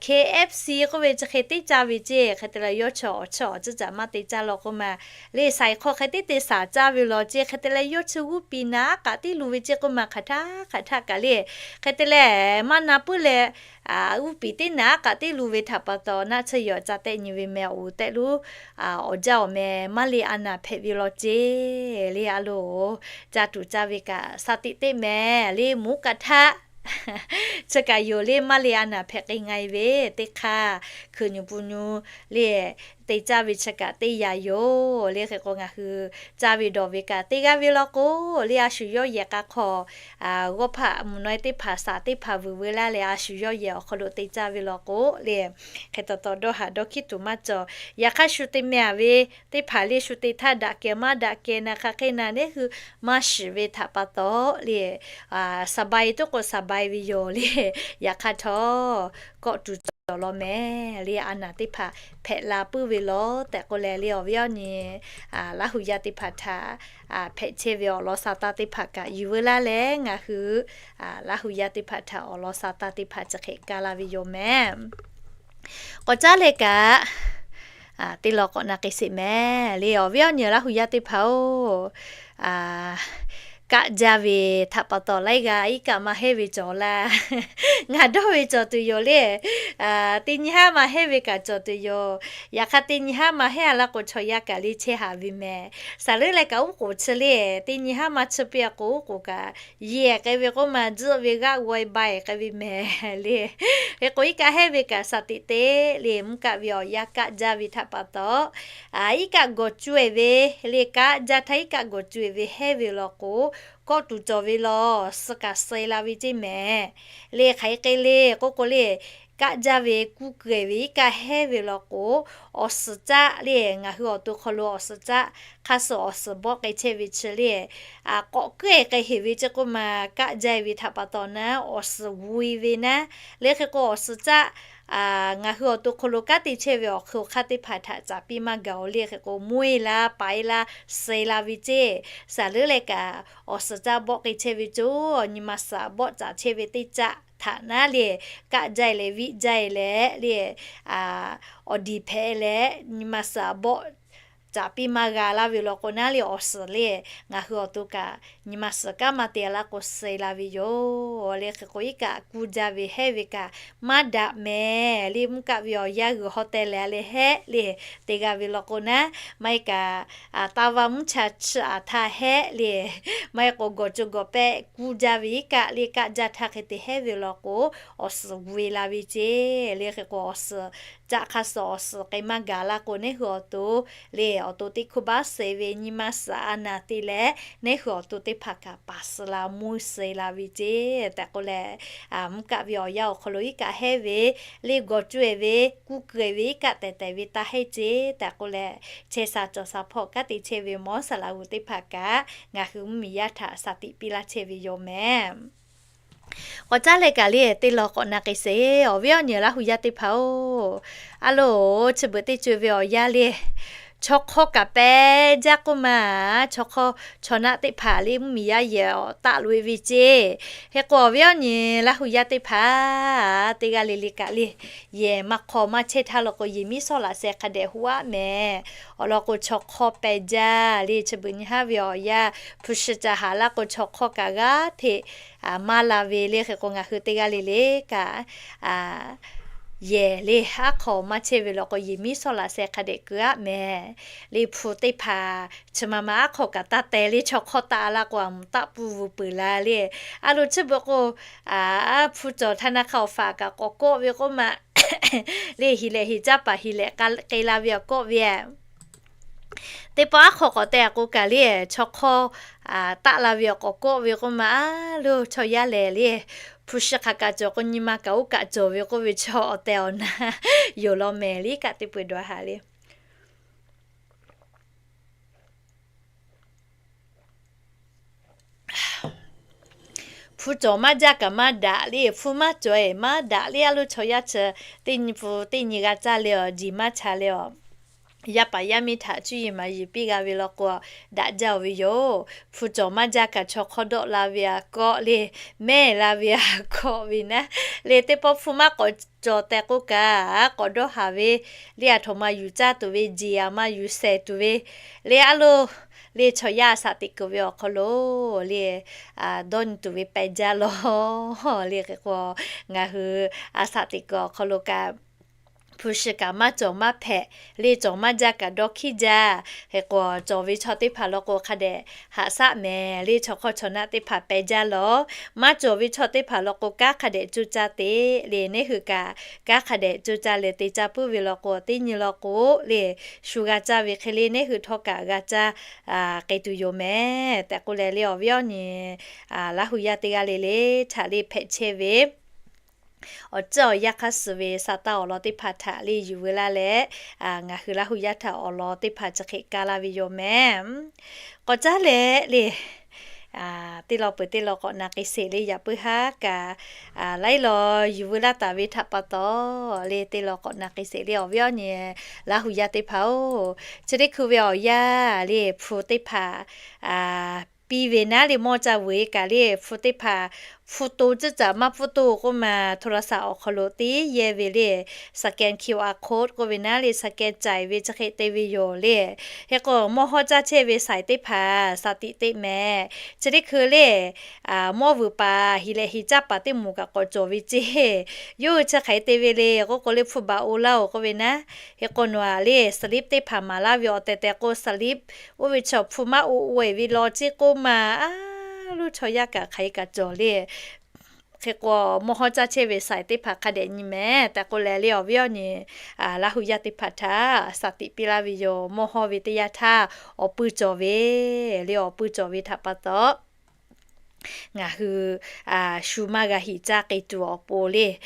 KFC k'oˆ ve chi hk'e teˇ caˇ ve ceˇ hk'e te leh, yawˇ chi awˬ chi awˬ tcuhˉ caꞈ maˇ te caˇ law k'oˆ ma le, saiˍ hk'aw hk'e teˇ te saˍ caˇ ve law ceˇ hk'e te leh, yawˇ chi g'uˇ piˍ naˍ aˉ k'aꞈ teˇ lu ve ceˇ k'oˆ ma, hk'aˬ htaˇ hk'aˬ htaˇ kaꞈ le hk'e te leh maˇ na puiˉ leh, g'uˇ piˍ teˇ naˍ aˉ k'aꞈ teˇ lu ve htaꞈ pa taw naˆ tsuhˇ yawˬ ca tehˆ nyi ve meh awˬ uˬ tehˆ lo awˬ jaˇ awˬ meh maˇ le a naˍ hpehꞈ ve law ceˇ le a loˬ. Caˇ tuˬ caˇ ve kaꞈ สติ teˇ mehˍ le, mvuhˇ kaꞈ htaˇ chi kaꞈ yoˬ le, maˇ le a naˍ hpehꞈ k'ai nga e ve teˇ hk'aˇ, hkui nyu pu nyu le te caˇ ve chi kaꞈ teˇ yaꞈ yoˬ le hk'e k'o, ngaˬ hui caˇ ve dawˬ ve kaꞈ teˇ g'aˇ ve law k'o le, a shu yawˇ yehˬ k'a hk'aw g'awˇ hpaˆ mvuhˇ naw e teˇ hpaˍ saˍ teˇ hpaˍ vuiˬ veu laˇ leh, a shu yawˇ yehˬ awˬ hk'aw lo te caˇ ve law k'o le, hk'e taw taw dawˇ haˍ dawˇ hkiˉ tuˬ maˇ cawˬ. Yaꞈ hk'aˇ shu te meh a ve teˇ hpaˍ le shu te htaˇ daꞈ kehˬ maˇ daꞈ kehˬ na hk'aˬ hk'e na neˉ hui maˇ shiˍ ve htaꞈ pa taw le, สบาย toˉ k'o สบาย ve yoˬ le. Yaꞈ hk'aˇ htawˇ kawˆ tuˬ cawˬ law mehˍ le, a naˍ teˇ hpaˍ hpehꞈ la puiˉ ve law tehꞈ k'oˆ leh le, awˬ viˉ awˬ nyi Laˇ hu yaˇ teˇ hpaˍ htaꞈ hpehꞈ chehˇ ve awˬ lawn sa taˇ teˇ hpaˍ kaꞈ yuˬ veu laˇ leh, ngaˬ hui Laˇ hu yaˇ teˇ hpaˍ htaꞈ awˬ lawn sa taˇ teˇ hpaˍ chi hk'e kaˇ laˇ ve yoˬ mehˍ. K'awꞈ caˉ leh kaꞈ teˇ law k'awꞈ na k'ai sheˍ mehˍ le, awˬ viˉ awˬ nyi Laˇ hu yaˇ teˇ hpaˍ-oˬ, kaˆ jaˇ ve htaꞈ pa taw laiˉ g'aˇ iˉ kaˆ maˇ heˆ ve cawˬ laˇ. Ngaˬ dawˇ ve cawˬ tuˬ yoˬ le. Teˇ nyi haˉ maˇ heˆ ve kaꞈ cawˬ tuˬ yoˬ. Yaꞈ hk'aˇ teˇ nyi haˉ maˇ heˆ a laˇ k'o, chaw yaˇ kaꞈ le chehˇ haˍ ve mehˍ. Saˍ leuˉ leh kaꞈ uˉ k'oˍ chi le, teˇ nyi haˉ maˇ chi piˇ a k'o, uˉ k'oˍ kaꞈ yehˬ k'ai ve k'oˆ ma, tzuhˆ ve g'aˆ g'aw e ba e k'ai ve mehˍ le. Hk'e k'o, iˉ kaˆ heˆ ve kaꞈ สติ teˇ le, mvuhˇ kaˆ ve awˬ yanˇ kaˆ jaˇ ve htaꞈ pa taw, iˉ kaˆ gawˬ cuˇ e ve le, kaˆ jaˇ htaˇ iˉ kaˆ gawˬ cuˇ e ve heˆ ve law k'o, kawˆ tuˬ cawˬ ve law, suh kaꞈ suh e la ve ceˇ mehˍ le. Hk'aˬ hk'e le k'oˆ k'o le, kaˆ jaˇ ve kuˇ keu e ve iˉ kaˆ heˆ ve law k'o, awˬ suhˍ caˆ le, ngaˬ hui awˬ to hk'aw lo awˬ suhˍ caˆ hk'aˇ suh awˬ suhˍ bawˆ k'ai chehˇ ve chi le, k'awꞈ keu e k'ai heˍ ve ceˇ k'oˆ ma, kaˆ jaˇ e ve htaꞈ pa taw naˉ awˬ suhˍ g'u e ve naˉ le hk'e k'o, awˬ suhˍ caˆ ngaˬ hui awˬ to hk'aw lo kanˉ te chehˇ ve awˬ hk'aw hk'aˇ teˇ hpaˍ htaꞈ caˍ piˇ maˇ gaˬ-oˬ le hk'e k'o, mvuhˇ e la paˍ e la suh e la ve ceˇ. Saˍ leuˉ leh kaꞈ awˬ suhˍ caˆ bawˆ k'ai chehˇ ve coˬ, nyi ma suhˍ bawˆ caˍ chehˇ ve teˇ caˆ htaꞈ naˉ le, kaˆ jaˇ e leh viˆ jaˇ e leh le, awˬ diˍ hpehꞈ e leh nyi ma suhˍ bawˆ caˍ piˇ maˇ g'a laˇ ve law k'o naˉ le, awˬ suhˍ le ngaˬ hui awˬ to kaꞈ nyi ma suhˍ kanˉ maˇ te laˇ k'o suh e la ve yoˬ le hk'e k'o, iˉ kaˆ kuˇ jaˇ ve heˆ ve kaꞈ maˇ daꞈ mehˍ le. Mvuhˇ kaˆ ve awˬ yanˇ g'uiˬ haw teh leh a leh heˆ le, te g'a ve law k'o naˉ, maˇ heˆ kaꞈ taˇ vaˇ mvuhˇ cha chi aˬ htaˇ heˆ le, maˇ heˆ k'o gawˬ co gawˬ pehˆ kuˇ jaˇ ve iˉ kaˆ le, kaˆ jaˇ htaˇ hk'e te heˆ ve law k'o, awˬ suhˍ g'u e la ve ceˇ le hk'e k'o, awˬ suhˍ caˆ hk'aˇ suh awˬ suhˍ k'ai maˇ gaˬ laˇ k'o, neˉ hui awˬ to le awˬ to teˇ hkuˇ baˆ suh e ve nyi ma suhˍ a naˍ te leh, neˉ hui awˬ to teˇ hpaˍ kaꞈ paˍ suh la mvuhˇ suh e la ve ceˇ tehꞈ k'oˆ leh, mvuhˇ kaˆ ve awˬ yanˇ awˬ hk'aw lo iˉ kaˆ heˆ ve le, gawˬ co e ve kuˇ keu e ve iˉ kaˆ tehˬ tehˬ ve taˇ heˆ ceˇ tehꞈ k'oˆ leh, chehˇ sha cawˬ sha hpawˇ kanˉ te chehˇ ve mawˇ saˍ laꞈ g'uˬ teˇ hpaˍ kaꞈ ngaˬ hui mvuhˇmiˬ yaˇ htaꞈ สติ piˇ laˇ chehˇ ve yoˬ mehˍ. K'awꞈ caˉ leh kaꞈ le teˇ law k'awꞈ na k'ai sheˍ, awˬ viˉ awˬ nyi Laˇ hu yaˇ teˇ hpaˍ-oˬ, a loˬ chi beuꞈ teˇ co e ve awˬ yanˇ le, Chaw hk'awˇ kaꞈ peh jaˇ k'oˆ ma, chaw hk'awˇ chaw naˆ teˇ hpaˍ le mvuhˇmiˬ yaˇ yehˬ awˬ taˆ loꞈ e ve ceˇ. Hk'e k'o awˬ viˉ awˬ nyi Laˇ hu yaˇ teˇ hpaˍ teˇ g'aˇ le le kaꞈ le, yehˬ maˇ hk'aw maˇ chehˇ htaˇ law k'o, yehˬ miˉ sawˉ laꞈ sheh hk'a dehꞈ hoˆ aˆ mehˍ. Awˬ lawn k'o, chaw hk'awˇ peh jaˇ le, chi beuꞈ nyi haˉ ve awˬ yanˇ hpu shi caˍ haˍ laˇ k'o, chaw hk'awˇ kaꞈ g'aˇ hteꞈ maˇ la ve le. Hk'e k'o, ngaˬ hui teˇ g'aˇ le le kaꞈ yehˬ le aˉ hk'aw maˇ chehˇ ve law k'o, yehˬ miˉ sawˉ laꞈ sheh hk'a dehꞈ keu aˆ mehˍ. Le hpu teˇ hpaˍ chi ma ma aˉ hk'aw kaꞈ taˇ teh le, chaw hk'awˇ taˆ laˇ k'o, aˬ mvuhˬ taˆ pfuhˇ vuˬ peuˬ la le. A lo chi beuꞈ k'o, hpu cawˬ htaˇ naˇ hk'a awˬ faˍ kaꞈ k'awꞈ kawˆ ve k'oˆ ma le, hiˍ lehꞈ hiˍ caˇ paˍ hiˍ lehꞈ k'ai la ve awˬ kawˆ ve a. Teˇ pawˆ aˉ hk'aw k'awꞈ teh a k'o kaꞈ le, chaw hk'awˇ taˆ la ve awˬ k'awꞈ kawˆ ve k'oˆ ma, a lo chaw yaˇ lehˬ le, hpu shi hk'aˬ kaꞈ cawˬ k'o, nyi ma kaꞈ oˇ kaꞈ cawˬ ve k'oˆ ve chaw awˬ tehˬ awˬ na yoˬ law mehˍ le kaꞈ teˇ peu eˬ dawˬ haˍ le. Hpu cawˬ maˇ jaˇ kaꞈ maˇ daꞈ le, hpu maˇ cawˬ eˬ maˇ daꞈ le. A lo chaw yaˇ chi teˇ nyi hpu teˇ nyi g'a caˇ le awˬ, jiˬ maˇ cha le awˬ. Yaˇ paˍ yaˇ miˇ htaꞈ cuˇ yiˍ maˍ yiˍ piˇ g'a ve law k'o, daꞈ jaˇ oˬ ve yoˬ. Hpu cawˬ maˇ jaˇ kaꞈ chaw hk'awˇ dawˆ la ve a kawˆ le, mehˆ la ve a kawˆ ve naˉ le. Teˇ pawˆ hpu maˇ k'awꞈ cawˬ tehꞈ k'oˆ kaꞈ, k'awꞈ dawˇ haˍ ve le, aˬ htoꞈ ma yuˬ caˇ tuˬ ve, jiˬ aˬ ma yuˬ shehˍ tuˬ ve le. A lo le chaw yaˇ a shaꞈ teꞈ kuiˬ ve awˬ hk'aw lo le dawˇ nyi tuˬ ve peh jaˇ law le. Hk'e k'o, ngaˬ hui a shaꞈ teꞈ kuiˬ awˬ hk'aw lo kaꞈ hpu shi kaꞈ maˇ cawˬ maˇ hpehꞈ le, cawˬ maˇ jaˇ kaꞈ dawˇ hkiˉ jaˇ. Hk'e k'o, cawˬ ve chaw teˇ hpaˍ law k'o hk'a dehꞈ haꞈ shaˆ mehˍ le, chaw hk'awˇ chaw naˆ teˇ hpaˍ peh jaˇ law. Maˇ cawˬ ve chaw teˇ hpaˍ law k'o, kanˉ hk'a dehꞈ coˇ caˇ te le. Neˇ hui kaꞈ kanˉ hk'a dehꞈ coˇ caˇ leh te caˇ puiˉ ve law k'o, teˇ nyi law k'o le, shu g'a caˇ ve hk'e le, neˇ hui htawˇ kaꞈ g'a caˇ k'ai tuˬ yoˬ mehˍ tehꞈ k'oˆ leh le, awˬ viˉ awˬ nyi Laˇ hu yaˇ teˇ g'aˇ le le htaꞈ le hpehꞈ chehˇ ve awˬ ceuˬ awˬ yanˇ hk'aˇ suh ve sa taˇ awˬ lawn teˇ hpaˍ htaꞈ le yuˬ veu laˇ leh, ngaˬ hui Laˇ hu yaˇ htaꞈ awˬ lawn teˇ hpaˍ chi hk'e kaˇ laˇ ve yoˬ mehˍ. K'awꞈ caˉ leh le, teˇ lawn peuˬ teˇ lawn k'awꞈ na k'ai sheˍ le, yaꞈ puiˉ haˉ kaꞈ laiˉ lawn yuˬ veu laˇ taˍ ve htaꞈ pa taw le, teˇ lawn k'awꞈ na k'ai sheˍ le, awˬ viˉ awˬ nyi Laˇ hu yaˇ teˇ hpaˍ oˬ. Chi teˇ hkui ve awˬ yanˇ le hpu teˇ hpaˍ piˇ ve naˉ le, mawˇ ca vuiˬ e kaꞈ le hpu teˇ hpaˍ hpu to tcuhˉ caꞈ maˇ pfuhˇ to k'oˆ ma, โทรศัพท์ awˬ hk'aw lo teˇ yehˇ ve le, scan QR code k'oˆ ve naˉ le, scan caiˬ ve chi hk'e te ve yoˬ le. Hk'e k'o, mawˇ hawˇ caˇ chehˇ ve saiˍ teˇ hpaˍ shaˍ tiꞈ teˇ mehˍ. Chi teˇ hkui le mawˇ vuiˬ paˍ hiˍ lehꞈ hiˍ caˇ paˍ teˇ moˍ kaꞈ k'awꞈ cawˬ ve ceˇ. Yawˇ hui chi hk'aˬ hk'e te ve le k'oˆ k'o le, hpu baˬ o laˇ oˬ k'oˆ ve naˉ. Hk'e k'o nawˬ a le slip teˇ hpaˍ maˍ laˇ ve awˬ tehˬ tehˬ k'o, slip oˇ ve chaw hpu maˇ o o eˬ ve law ceˇ k'oˆ ma, a loˇ chaw yaˇ kaꞈ hk'aˬ hk'e kaꞈ cawˬ le. Hk'e k'o, mawˇ hawˇ caˇ chehˇ ve saiˍ teˇ hpaˍ hk'a dehꞈ nyi mehˍ tehꞈ k'oˆ leh le, awˬ viˉ awˬ nyi Laˇ hu yaˇ teˇ hpaˍ htaꞈ shaˍ tiꞈ piˇ laˇ ve yoˬ. Mawˇ hawˇ ve teˇ yanˇ htaˇ awˬ pui cawˬ ve le, awˬ pui cawˬ ve htaꞈ pa taw ngaˬ hui shu maˇ g'a hiꞈ caˇ k'ai tuˬ awˬ pon le,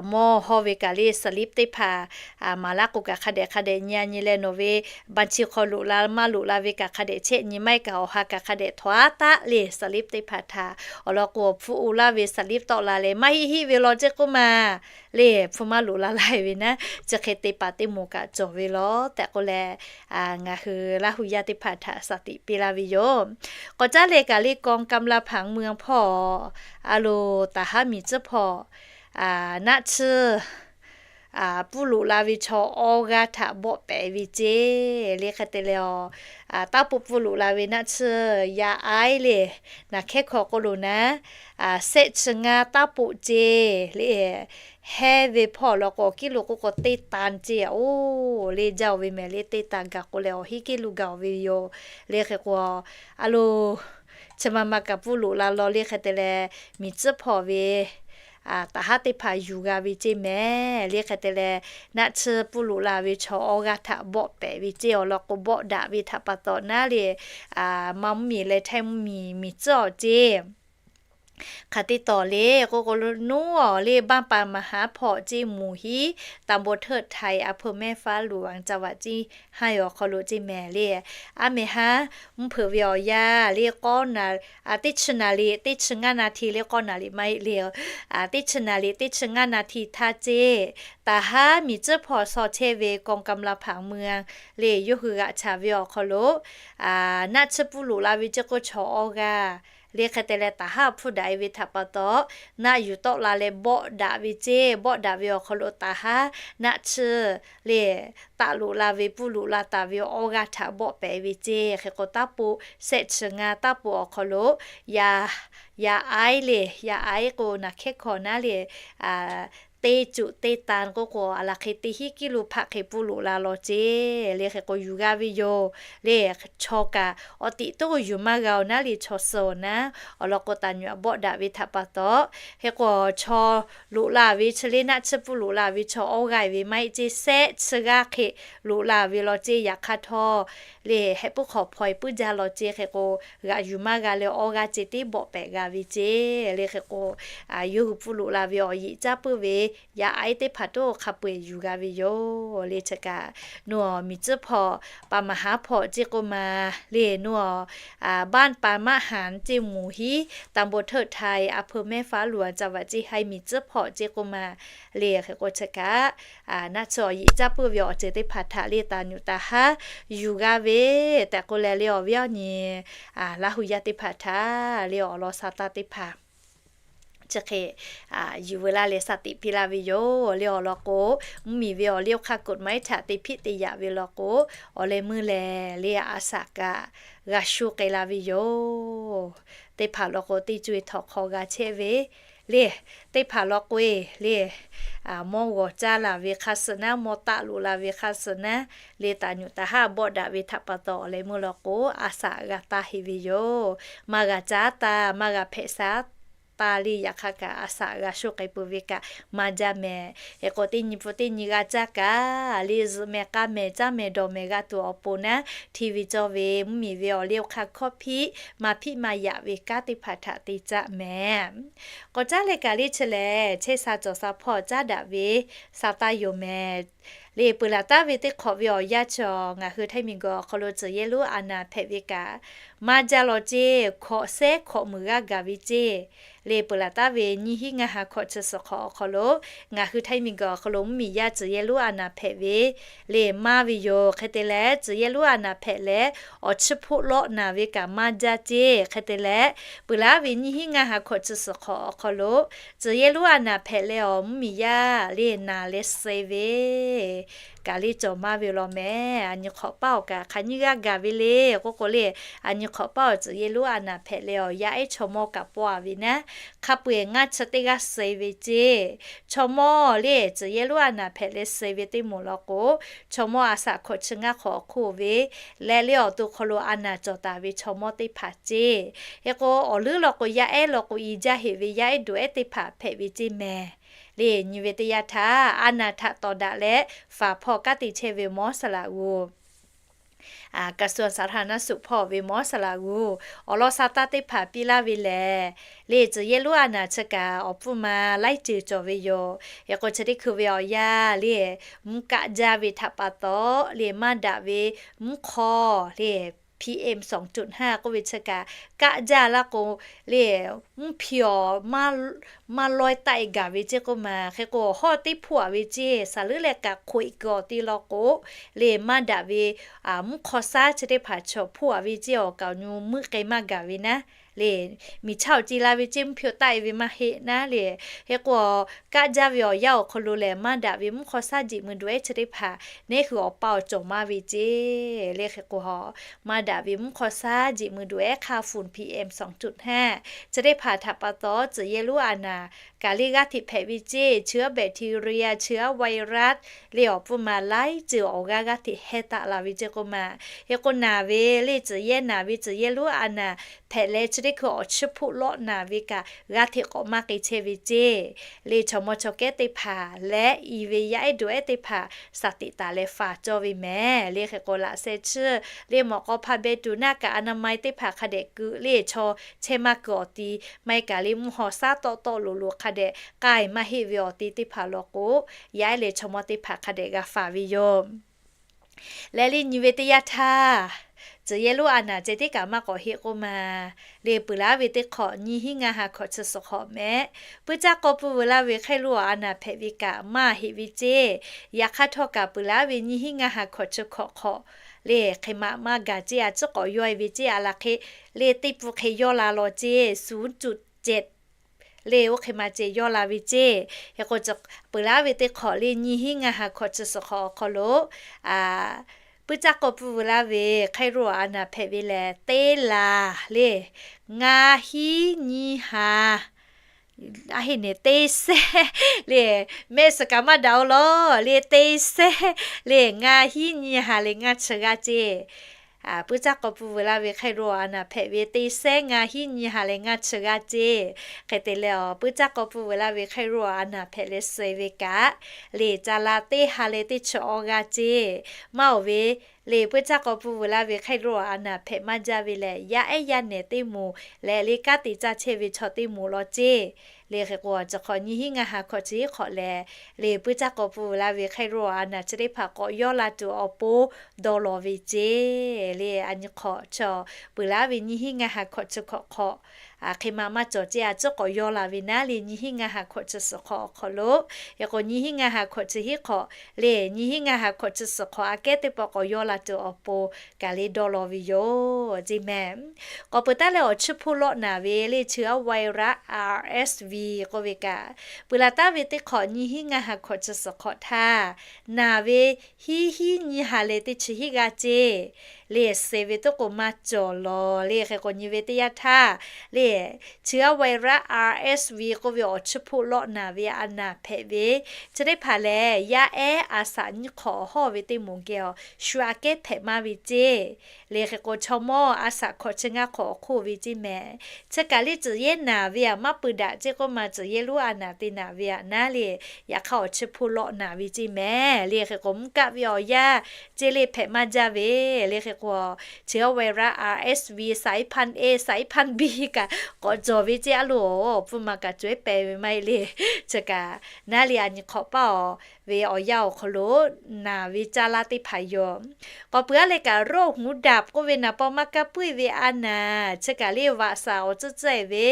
mawˇ hawˇ ve kaꞈ le slip teˇ hpaˍ maˍ laˇ k'o kaꞈ hk'a dehꞈ hk'a dehꞈ nyi a nyi leh nawˬ ve banˇ chi hk'aw loꞈ la maˇ loꞈ la ve kaꞈ hk'a dehꞈ chehˇ nyi, maˇ heˆ kaꞈ awˬ ha kaꞈ hk'a dehꞈ htaw aˉ taˆ le slip teˇ hpaˍ htaꞈ. Awˬ lawn k'o, awˬ hpfuhˇ o laˇ ve slip tawˆ la leh maˇ heˆ heˆ ve law ceˇ k'oˆ ma le, hpu maˇ loꞈ la laˇ ve naˉ, chi hk'e te paˍ teˇ moˍ kaꞈ cawˬ ve law tehꞈ k'oˆ leh, ngaˬ hui Laˇ hu yaˇ teˇ hpaˍ htaꞈ shaˍ tiꞈ piˇ laˇ ve yoˬ. K'awꞈ caˉ leh kaꞈ le กองกำลังผังเมือง hpawˇ a lo taˍ haˉ miˬ tcuhˉ hpawˇ naˆ tsuhˇ pfuhˇ loꞈ la ve chaw awˇ g'aˇ htaꞈ bawˆ pehꞈ ve ceˇ le. Hk'e te leh, taˇ poˆ pfuhˇ loꞈ la ve naˆ tsuhˇ yaˇ aiˉ le, naˬ hkehˉ hkawꞈ k'oˆ lo naˉ, sehˆ chi ngaˇ taˇ poˆ ceˇ le, hehˇ ve hpawˇ law k'o, awˬ kiˉ lo k'oˆ k'o teˇ tan ceˇ a oˬ le, jaˇ oˬ ve mehˍ le, teˇ tan gaˬ k'o leh awˬ hinˉ kiˉ lo gaˬ oˬ ve yoˬ le. Hk'e k'o, a lo chi ma ma kaꞈ pfuhˇ loꞈ la law le. Hk'e te leh, miˬ tcuhˉ hpawˇ ve taˍ haˉ teˇ hpaˍ yuˬ g'a ve ceˇ mehˍ le. Hk'e te leh, naˆ tsuhˇ pfuhˇ loꞈ la ve chaw awˇ g'aˇ htaꞈ bawˆ pehꞈ ve ceˇ. Awˬ lawn k'o, bawˆ daꞈ ve htaꞈ pa taw naˉ le, maˇ mvuhˇmiˬ leh htaiˇ mvuhˇmiˬ miˬ tcuhˉ awˬ ceˇ Hk'aˬ te tawˍ le k'oˆ k'o, nuˇ awˬ le บ้านป่า มหาพอก ceˇ หมู่ hiˉ ตำบลเทิดไทย อำเภอแม่ฟ้าหลวง จังหวัดเชียงราย awˬ hk'aw lo ceˇ mehˍ le. A mehˍ haˉ mvuhˇ hpeuꞈ ve awˬ yanˇ le k'awˇ na, teˇ chi naˍ riˍ teˇ chi ngaˇ naˍ hti le k'awˇ naˍ riˍ maˇ heˆ le, teˇ chi naˍ riˍ teˇ chi ngaˇ naˍ hti htaˇ ceˇ, taˍ haˉ miˬ tcuhˉ hpawˇ shaw chehˇ ve กองกำลังผังเมือง le yawˇ hui g'aꞈ chaˍ ve awˬ hk'aw lo naˆ tsuhˇ pfuhˇ loꞈ la ve ceˇ k'o chaw awˇ g'aˇ le hk'e te leh taˍ haˉ hpfuhˇ daꞈ e ve htaꞈ pa taw, naˆ yuˬ tawˆ la leh bawˆ daꞈ ve ceˇ. Bawˆ daꞈ ve awˬ hk'aw lo taˍ haˉ naˆ tsuhˇ le taˆ loꞈ la ve pfuhˇ loꞈ la taˍ ve awˇ g'aˇ htaꞈ bawˆ pehˍ ve ceˇ. Hk'e k'o taˇ po, shehˆ chi ngaˇ taˇ po awˬ hk'aw lo yaꞈ, yaꞈ aiˉ le, yaꞈ aiˉ k'o naˬ hkehˉ hkawꞈ naˉ le, teˇ cuꞈ teˇ tan k'oˆ k'o, a laˬ hk'e teˇ hinˉ kiˇ lo hpaˆ hk'e pfuhˇ loꞈ la law ceˇ. Le hk'e k'o yuˬ g'a ve yoˬ le. Chaw kaꞈ awˬ tiꞈ toˉ yuˬ maˇ g'a awˬ naˉ le chaw suh awˬ naˉ awˬ lawn k'o, taˍ nyuꞈ bawˆ daꞈ ve htaꞈ pa taw, hk'e k'o chaw loꞈ la ve chi le naˆ tsuhˇ pfuhˇ loꞈ la ve chaw awˇ g'aˇ ve maˇ heˆ ceˇ, shehˆ chi g'aˇ hk'e loꞈ la ve law ceˇ. Yaꞈ hk'aˇ htawˇ le heh puiˉ hk'awꞈ hpaw e puiˉ jaˇ law ceˇ. Hk'e k'o g'aꞈ yuˬ maˇ g'a leh awˇ g'aˇ ceˇ teˇ bawˆ pehꞈ g'a ve ceˇ. Le hk'e k'o yawˇ hui pfuhˇ loꞈ la ve awˬ yeꞈ caˇ puiˉ ve yaꞈ aiˉ teˇ hpaˍ toˉ hk'a peu-eˬ yuˬ g'a ve yoˬ. Le chi kaꞈ nuˇ awˬ miˬ tcuhˉ hpawˇ ป่า มหาพอก ceˇ k'oˆ ma le nuˇ awˬ บ้านป่า มหาพอก ceˇ หมู่ hiˉ ตำบลเทิดไทย อำเภอแม่ฟ้าหลวง จังหวัดเชียงราย miˬ tcuhˉ hpawˇ ceˇ k'oˆ ma le. Hk'e k'o chi kaꞈ naˆ tsuhˇ awˬ yeꞈ caˇ puiˉ ve awˬ ceuˬ teˇ hpaˍ htaꞈ le taˍ nyuꞈ taˍ haˉ yuˬ g'a ve tehꞈ k'oˆ leh le awˬ viˉ awˬ nyi Laˇ hu yaˇ teˇ hpaˍ htaꞈ le awˬ lawn sha taˇ teˇ hpaˍ chi hk'e yuˬ veu laˇ leh sha tiꞈ piˇ laˇ ve yoˬ. Le awˬ lawn k'o, mvuhˇmiˬ ve awˬ liˇ awˬ hk'aˇ กฎหมาย htaꞈ te hpiˆ te yaꞈ ve law k'o, awˬ leh meuˇ lehˬ le a shaꞈ kaꞈ g'a shu k'ai la ve yoˬ. Teˇ hpaˍ law k'o teˇ co e htawnˍ hk'aw g'a chehˇ ve le, teˇ hpaˍ law k'o e le mawˇ g'awˬ caˇ laˬ ve hk'a suh naˉ, mawˇ taˆ loꞈ la ve hk'a suh naˉ, le taˍ nyuꞈ taˍ haˉ bawˆ daꞈ ve htaꞈ pa taw awˬ leh meuˇ law k'o a shaꞈ g'a taˇ heꞈ ve yoˬ. Maˇ g'a caˉ taˇ, maˇ g'a hpehꞈ shaˉ taˇ le. Yaꞈ hk'aˇ kaꞈ a shaꞈ g'a shu k'ai peuˬ ve kaꞈ maˇ jaˇ mehˍ. Hk'e k'o teˇ nyi pfuhˇ teˇ nyi g'a caˇ kaꞈ le zuhꞈ mehˍ k'a mehˍ caˇ mehˍ dawˬ mehˍ g'a tuˬ awˬ pon naˉ, hti ve cawˇ ve mvuhˇmiˬ ve awˬ liˇ awˬ hk'aˇ hkawˇ hpiˆ maˇ hpiˆ maˇ yaꞈ ve kanˉ teˇ hpaˍ htaꞈ te caˆ mehˍ. K'awꞈ caˉ leh kaꞈ le chi lehˬ chehˇ sha cawˬ sha hpawˇ caˉ daꞈ ve sha taˇ yoˬ mehˍ. Le peuˬ laˬ taˍ ve teˇ hk'awꞈ ve awˬ yanˇ chi ngaˬ hui Htaiˇ miˬguiˬ awˬ hk'aw lo tcuhˬ yehˇ lonˉ a naˍ hpehꞈ ve kaꞈ maˇ jaˇ law ceˇ. Hkawꞈ shehˉ hkawꞈ muiˬ g'aˇ gaˬ ve ceˇ. Le peuˬ laˬ taˍ ve nyiˇ hinˉ ngaˇ ha hkawꞈ chi suhˍ hk'awꞈ awˬ hk'aw lo ngaˬ hui Htaiˇ miˬguiˬ awˬ hk'aw lo mvuhˇmiˬ yaˇ tcuhˬ yehˇ lonˉ a naˍ hpehꞈ ve le maˇ ve yoˬ. Hk'e te leh tcuhˬ yehˇ lonˉ a naˍ hpehꞈ leh awˬ chiˇ hpoˆ lawˆ naˍ ve kaꞈ maˇ jaˇ ceˇ. Hk'e te leh peuˬ laˬ ve nyiˇ hinˉ ngaˇ ha hkawꞈ chi suhˍ hk'awꞈ awˬ hk'aw lo tcuhˬ yehˇ lonˉ a naˍ hpehꞈ leh awˬ mvuhˇmiˬ yaˇ le naˍ leh suh ve kaꞈ le cawˬ maˇ ve law mehˍ. A nyi hk'awꞈ paˇ awˬ kaꞈ hk'aˬ nyiˇ g'aˇ gaˬ ve le k'oˆ k'o le, a nyi hk'awꞈ paˇ awˬ tcuhˬ yehˇ lonˉ a naˍ hpehꞈ leh awˬ yaˇ ehˉ chaw mawˇ kaꞈ pawˆ a ve naˉ, hk'a peu-eˬ ngaˇ chi teˇ g'aˇ suh ve ceˇ. Chaw mawˇ le tcuhˬ yehˇ lonˉ a naˍ hpehꞈ leh suh ve teˇ moˍ law k'o, chaw mawˇ a shaꞈ hkawꞈ chi ngaˇ hk'awꞈ awˬ hk'oˆ ve leh le awˬ to hk'aw lo a naˍ cawˬ taˍ ve chaw mawˇ teˇ hpaˍ ceˇ. Hk'e k'o awˬ leuˉ law k'o yaˇ ehˉ law k'o i jaˇ heꞈ ve yaˇ ehˉ duˬ ehˉ teˇ hpaˍ hpehꞈ ve ceˇ mehˍ. Le nyi ve teˇ yanˇ htaˇ a naˍ htaꞈ tawˍ daꞈ leh faˍ hpawˇ kanˉ te chehˇ ve mawˇ saˍ laꞈ g'uˇ กระทรวงสาธารณสุข hpawˇ ve mawˇ saˍ laꞈ g'uˇ awˬ lawn sha taˇ teˇ hpaˍ piˇ laˇ ve lehˬ, le tcuhˬ yehˇ lonˉ a naˍ chi kaꞈ awˬ pfuhˇ ma laiˉ ceuˬ cawˬ ve yoˬ. Hk'e k'o chi teˇ hkui ve awˬ yanˇ le mvuhˇ kaˆ jaˇ ve htaꞈ pa taw le maˇ daꞈ ve mvuhˇ hk'aw le PM สองจุดห้า k'oˆ ve chi kaꞈ kaˆ jaˇ laˇ k'o le mvuhˇ hpi awˬ maˇ laweh taˆ e gaˬ ve ceˇ k'oˆ ma. Hk'e k'o awˬ hawˉ teˇ hpoˆ a ve ceˇ saˍ leuˉ leh kaꞈ hk'oꞈ e kuiˬ awˬ te law k'o le maˇ daꞈ ve mvuhˇ hk'aw shaˉ chi teˇ hpaˍ chaw hpoˆ a ve ceˇ awˬ kaˍ awˬ nyu meuˆ k'ai maˇ gaˬ ve naˉ le, miˬ chaˇ awˬ ce la ve ceˇ mvuhˇ hpi awˬ taˆ e ve maˇ heˆ naˉ le. Hk'e k'o kaˆ jaˇ ve awˬ yanˇ awˬ hk'aw lo lehˬ maˇ daꞈ ve mvuhˇ hk'aw shaˉ jeꞈ mui duˬ ehˉ chi teˇ hpaˍ neˉ hui awˬ pa awˬ cawˬ maˇ ve ceˇ. Le hk'e k'o maˇ daꞈ ve mvuhˇ hk'aw shaˉ jeꞈ mui duˬ ehˉ hk'a fuˍ PM สองจุดห้า chi teˇ hpaˍ htaꞈ pa taw tcuhˬ yehˇ lonˉ a naˍ kaꞈ le g'aˇ hteꞈ hpehꞈ ve ceˇ. Chi aˉ bacteria, chi aˉ virus le awˬ pfuhˇ ma laiˉ ceuˬ awˬ g'aˇ g'aˇ hteꞈ heh taˆ la ve ceˇ k'oˆ ma. Hk'e k'o naˬ ve le tcuhˍ yehˇ naˬ ve tcuhˍ yehˇ lonˉ a naˬ hpehꞈ leh chi teˇ hkui awˬ chiˇ hpoˆ lawˆ naˬ ve kaꞈ g'aˇ hteꞈ k'awꞈ maˇ k'e chehˇ ve ceˇ. Le chaw mawˇ chaw kehˉ teˇ hpaˍ leh i ve yaˇ ehˉ duˬ ehˉ teˇ hpaˍ saˍ teꞈ taˍ leh faˍ cawˇ ve mehˍ. Le hk'e k'o laꞈ sheh chiˇ le mawꞈ k'aw hpaˇ beh tuˬ naˆ kaꞈ a na ma e teˇ hpaˍ hk'a dehꞈ keu le chaw chehˇ maˇ keu awˬ ti, maˇ heˆ kaꞈ le mvuhˇ haw shaˉ tawˆ tawˆ loꞈ loꞈ hk'a dehꞈ k'ai maˇ heˆ ve awˬ ti teˇ hpaˍ law k'o, yaˇ ehˉ leh chaw mawˇ teˇ hpaˍ hk'a dehꞈ g'a faˍ ve yoˬ. Leh le nyi ve teˇ yanˇ htaˇ, tcuhˍ yehˇ lonˉ a naˬ ceh tiˉ kaꞈ maˇ k'awꞈ heˆ k'oˆ ma. Le peuˬ laˇ ve teˇ hk'awꞈ nyiˇ hinˉ ngaˇ ha hkawꞈ chi suhˍ hk'awꞈ mehˍ. Puiˉ caˇ k'aw pui vuiˬ laˇ ve hk'e lo a naˬ hpehꞈ ve kaꞈ maˇ heˆ ve ceˇ. Yaꞈ hk'aˇ htawˇ kaꞈ peuˬ laˇ ve nyiˇ hinˉ ngaˇ ha hkawꞈ chi hkawꞈ hk'awꞈ le hk'e ma maˇ gaˬ ceˇ, a ciˉ k'awꞈ yawˇ e ve ceˇ. A laˬ hk'e le teˇ pui hk'e yawˇ la law ceˇ, suˍ cuˬ cehˬ le oˇ hk'e ma ceh yawˇ la ve ceˇ. Hk'e k'o, peuˬ laˇ ve teˇ hk'awꞈ le nyiˇ hinˉ ngaˇ ha hkawꞈ chi suhˍ hk'awꞈ awˬ hk'aw lo, puiˉ caˇ k'aw pui vuiˬ laˇ ve hk'e lo a naˬ hpehꞈ ve lehˬ, teˇ laˬ le ngaˇ hinˉ nyiˇ ha a heˆ neˬ teˇ sehˉ le, mehˆ suhˍ kaꞈ maˇ daꞈ-o lawˬ le, teˇ sehˉ le ngaˇ hinˉ nyiˇ ha leh ngaˇ chi g'aˇ ceˇ. Puiˉ caˇ k'aw pui vuiˬ laˇ ve hk'e lo a naˬ hpehꞈ ve teˇ sehˉ ngaˇ hinˉ nyiˇ ha leh ngaˇ chi g'aˇ ceˇ. Hk'e te leh awˬ puiˉ caˇ k'aw pui vuiˬ laˇ ve hk'e lo a naˬ hpehꞈ leh suh ve kaꞈ, le ca la teˇ ha leh teˇ chi awˇ g'aˇ ceˇ. Maˇ awˬ ve le puiˉ caˇ k'aw pui vuiˬ laˇ ve hk'e lo a naˬ hpehꞈ maˇ jaˇ ve lehˬ, yaˇ ehˉ yaˇ nehˬ teˇ moˍ leh le kanˉ te caˇ chehˇ ve chaw teˇ moˍ law ceˇ. Le hk'e k'o, chi hk'awꞈ nyiˇ hinˉ ngaˇ ha hkawꞈ chi hiˉ hk'awꞈ lehˬ, le puiˉ caˇ k'aw pui vuiˬ laˇ ve hk'e lo a naˬ chi teˇ hpaˍ k'awꞈ yawˇ la tuˬ awˬ pon dawˇ law ve ceˇ. Le a nyi hk'awꞈ chi peuˬ laˇ ve nyiˇ hinˉ ngaˇ ha hkawꞈ chi hkawꞈ hk'awꞈ hk'e ma maˇ cawˬ ceˇ, a ciˉ k'awꞈ yawˇ la ve naˉ le nyiˇ hinˉ ngaˇ ha hkawꞈ chi suhˍ hk'awꞈ awˬ hk'aw lo. Hk'e k'o nyiˇ hinˉ ngaˇ ha hkawꞈ chi hiˉ hk'awꞈ le nyiˇ hinˉ ngaˇ ha hkawꞈ chi suhˍ hk'awꞈ aꞈ kehˉ teˇ pawˆ k'awꞈ yawˇ la tuˬ awˬ pon kaꞈ le dawˇ law ve yoˬ ceˇ mehˍ. K'awꞈ peuˬ taˉ leh awˬ chiˇ hpoˆ lawˆ naˬ ve le chi aˉ virus RSV k'oˆ ve kaꞈ, peuˬ laˬ taˉ ve teˇ hk'awꞈ nyiˇ hinˉ ngaˇ ha hkawꞈ chi suhˍ hk'awꞈ htaˇ, naˬ ve hiˉ hinˉ nyiˇ ha leh teˇ chi hiˉ g'aˇ ceˇ. Le suh ve toˇ k'o maˇ cawˬ lawˬ le. Hk'e k'o nyi ve teˇ yanˇ htaˇ le chi aˉ virus RSV k'oˆ ve awˬ chiˇ hpoˆ lawˆ naˬ ve a naˬ hpehꞈ ve chi teˇ hpaˍ lehˬ, yaˇ ehˉ a shaꞈ nyiˇ hk'awꞈ hawˇ ve teˇ moˍ geh awˬ shu aꞈ kehˉ hpehꞈ maˇ ve ceˇ. Le hk'e k'o, chaw mawˇ a shaꞈ hkawꞈ chi ngaˇ hk'awꞈ awˬ hk'oˆ ve ceˇ mehˍ. Chi kaꞈ le tcuhˍ yehˇ naˬ ve aꞈ maˇ pui daꞈ ceˇ k'oˆ ma, tcuhˍ yehˇ lonˉ a naˬ te naˍ ve aꞈ naˉ le, yaꞈ hk'aˇ awˬ chiˇ hpoˆ lawˆ naˬ ve ceˇ mehˍ. Le hk'e k'o, mvuhˇ kaˆ ve awˬ yanˇ ceˇ le hpehꞈ maˇ jaˇ ve. Le hk'e k'o, chi aˉ virus RSV, saiˉ hpanˇ A, saiˉ hpanˇ B kaꞈ k'awꞈ cawˬ ve ceˇ a loˬ. Awˬ pfuhˇ ma kaꞈ cawehˉ pehˍ ve maˇ heˆ le. Chi kaꞈ naˉ le a nyi hk'awꞈ paˇ awˬ ve awˬ yanˇ awˬ hk'aw lo naˬ ve caˇ laˇ teˇ hpaˍ yoˬ. K'awꞈ peuˬ aˉ leh kaꞈ โรคหูดับ k'oˆ ve naˬ paw maˇ kaˇ puiˉ ve a naˬ chi kaꞈ le vaꞈ shaˍ awˬ tcuhˉ tcuhˉ e ve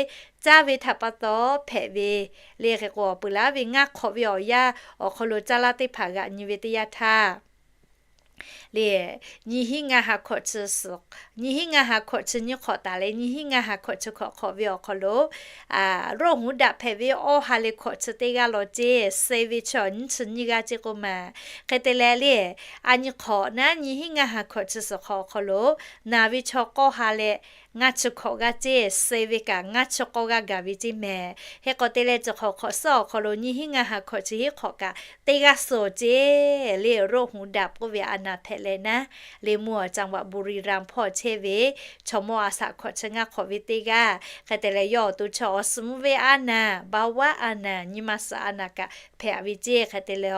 caˇ ve htaꞈ pa taw hpehꞈ ve. Le hk'e k'o, peuˬ laˇ ve ngaˇ hk'awꞈ ve awˬ yanˇ awˬ hk'aw lo caˇ laˇ teˇ hpaˍ g'aꞈ nyi ve teˇ yanˇ htaˇ le nyiˇ hinˉ ngaˇ ha hkawꞈ chi suhˍ, nyiˇ hinˉ ngaˇ ha hkawꞈ chi nyiˇ hk'awꞈ taˍ leh nyiˇ hinˉ ngaˇ ha hkawꞈ chi hkawꞈ hk'awꞈ ve awˬ hk'aw lo โรคหูดับ hpehꞈ ve awˇ ha leh hkawꞈ chi teˇ g'aˇ law ceˇ, suh ve chi awˬ nyiˇ chi nyiˇ g'aˇ ceˇ k'oˆ ma. Hk'e te leh le a nyi hk'awꞈ naˉ nyiˇ hinˉ ngaˇ ha hkawꞈ chi suhˍ hk'awꞈ awˬ hk'aw lo naˬ ve chaw k'awˇ ha leh ngaˇ chi hkawꞈ g'aˇ ceˇ, suh ve kaꞈ ngaˇ chi k'awˇ g'aˇ gaˬ ve ceˇ mehˍ. Hk'e k'awꞈ te leh chi hk'awꞈ hk'awꞈ suhˉ awˬ hk'aw lo nyiˇ hinˉ ngaˇ ha hkawꞈ chi hiˉ hk'awꞈ kaꞈ teˇ g'aˇ suh ceˇ. Le โรคหูดับ k'oˆ ve a naˬ hpehꞈ leh naˉ le mvuhˇ awˬ จังหวัดบุรีรัมย์ hpawˇ chehˇ ve chaw mawˇ a shaꞈ hkawꞈ chi ngaˇ hk'awꞈ ve teˇ g'aˇ. Hk'e te leh yawˇ awˬ to chi awˬ suhˍ mvuhˇ ve a naˬ เบาหวาน a naˬ, nyi ma suhˍ a naˬ kaꞈ hpehꞈ ve ceˇ. Hk'e te leh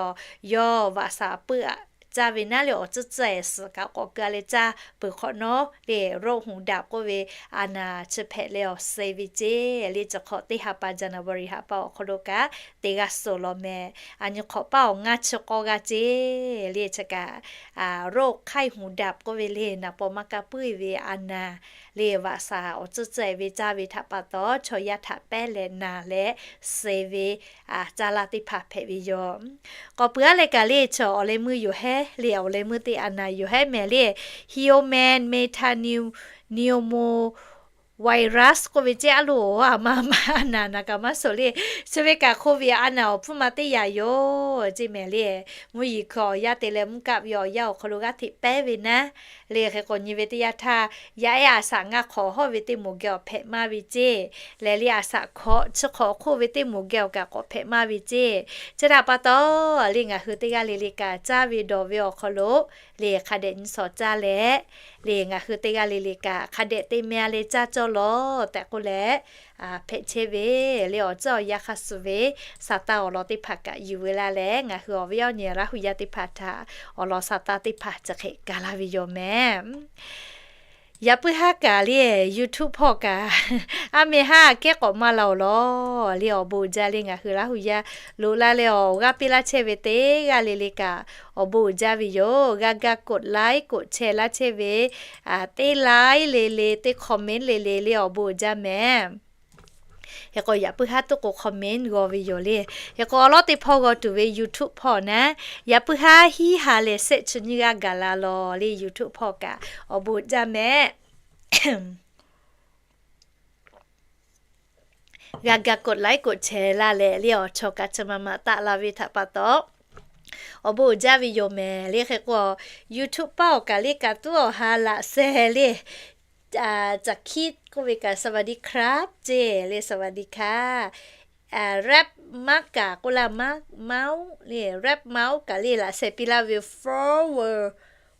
yawˇ vaꞈ shaˍ puiˉ aꞈ caˇ ve naˉ le awˬ tcuhˉ tcuhˉ e suhˍ kaꞈ k'awꞈ keu a leh caˇ peuˬ hk'awꞈ nawˉ le โรคหูดับ k'oˆ ve a naˬ chi hpehꞈ leh awˬ suh ve ceˇ. Le chi hk'awꞈ teˇ ha pa January ha pa awˬ hk'aw lo kaꞈ teˇ g'aˇ suh law mehˍ. A nyi hk'awꞈ paˇ awˬ ngaˇ chi k'awˇ g'aˇ ceˇ. Le chi kaꞈ โรคไข้หูดับ k'oˆ ve le naˬ paw maˇ kaˇ puiˉ ve a naˬ le vaꞈ shaˍ awˬ tcuhˉ tcuhˉ e ve caˇ ve htaꞈ pa taw chaw yaˇ htaꞈ pehˉ leh naˬ leh suh ve caˇ laˇ teˇ hpaˍ hpehꞈ ve yoˬ. K'awꞈ peuˬ aˉ leh kaꞈ le chi awˬ leh meuˇ yoˬ hehˉ le, awˬ leh meuˇ teˇ a naˬ yoˬ hehˉ mehˍ le human metapneumosis virus k'oˆ ve ceˇ a loˬ, a ma ma a naˬ naˬ kaꞈ maˇ suhˍ le. Chi ve kaꞈ โควิด a naˬ awˬ hpfuhˇ ma teˇ yanˇ yoˬ ceˇ mehˍ le. Mvuhˇ yeˬ hkui awˬ yanˇ te leh mvuhˇ kaˆ ve awˬ yanˇ awˬ hk'aw lo g'aˇ hteꞈ pehˉ ve naˉ. Le hk'e k'o nyi ve teˇ yanˇ htaˇ, yaˇ ehˉ a shaꞈ ngaˇ hk'awꞈ hawˇ ve teˇ moˍ geh awˬ hpehꞈ maˇ ve ceˇ. Lehˬ le a shaꞈ hkawꞈ chi hk'awꞈ hk'oˆ ve teˇ moˍ geh awˬ kaꞈ k'awꞈ hpehꞈ maˇ ve ceˇ. Chi htaꞈ pa taw, le ngaˬ hui teˇ g'aˇ le le kaꞈ caˇ ve dawˬ ve awˬ hk'aw lo le hk'a dehꞈ nyi shawˍ caˇ leh, le ngaˬ hui teˇ g'aˇ le le kaꞈ hk'a dehꞈ te meh a leh caˇ cawˇ lawˬ tehꞈ k'oˆ leh, hpehꞈ chehˇ ve le awˬ ceuˬ awˬ yanˇ hk'a suh ve Saˍtanˍ awˬ lawn teˇ hpaˍ kaꞈ yuˬ ve laˇ leh, ngaˬ hui awˬ viˉ awˬ nyi Laˇ hu yaˇ teˇ hpaˍ htaꞈ awˬ lawn Saˍtanˍ teˇ hpaˍ chi hk'e gaˬ la ve yoˬ mehˍ. Yaꞈ puiˉ haˉ kaꞈ le YouTube hpawˇ kaꞈ, aˉ meh haˉ kehˉ k'awꞈ maˇ la awˬ lawn le awˬ bon uiˍ jaˇ le ngaˬ hui Laˇ hu yaˇ loꞈ la leh awˬ g'aˇ piˇ laˇ chehˇ ve teˇ g'aˇ le le kaꞈ awˬ bon uiˍ jaˇ ve yoˬ. G'a ga กดไลค์ กดแชร์ laˇ chehˇ ve, teˇ like le le teˇ comment le le le awˬ bon uiˍ jaˇ mehˍ. Hk'e k'o yaꞈ puiˉ haˉ tuˉ k'o comment g'aw ve yoˬ le. Hk'e k'o awˬ lawˉ teˇ hpawˇ g'aw tuˬ ve YouTube hpawˇ naˉ, yaꞈ puiˉ haˉ hiˉ ha leh sehˆ chi nyiˇ g'aˇ gaˬ la lawˬ le YouTube hpawˇ kaꞈ awˬ bon uiˍ jaˇ mehˍ. G'a ga กดไลค์ กดแชร์ laˇ leh le awˬ chawˬ kaꞈ chi ma ma taˆ la ve htaꞈ pa taw, awˬ bon uiˍ jaˇ ve yoˬ mehˍ le. Hk'e k'o YouTube paˇ awˬ kaꞈ le kaꞈ tuˉ awˬ ha laꞈ seh le, จะคิด k'oˆ ve kaꞈ สวัสดีครับ ceˇ le สวัสดีค่ะ. Rap maˇ kaꞈ k'oˆ laˇ maˇ maˇ le rap maˇ kaꞈ le laꞈ seh piˇ laˇ ve follower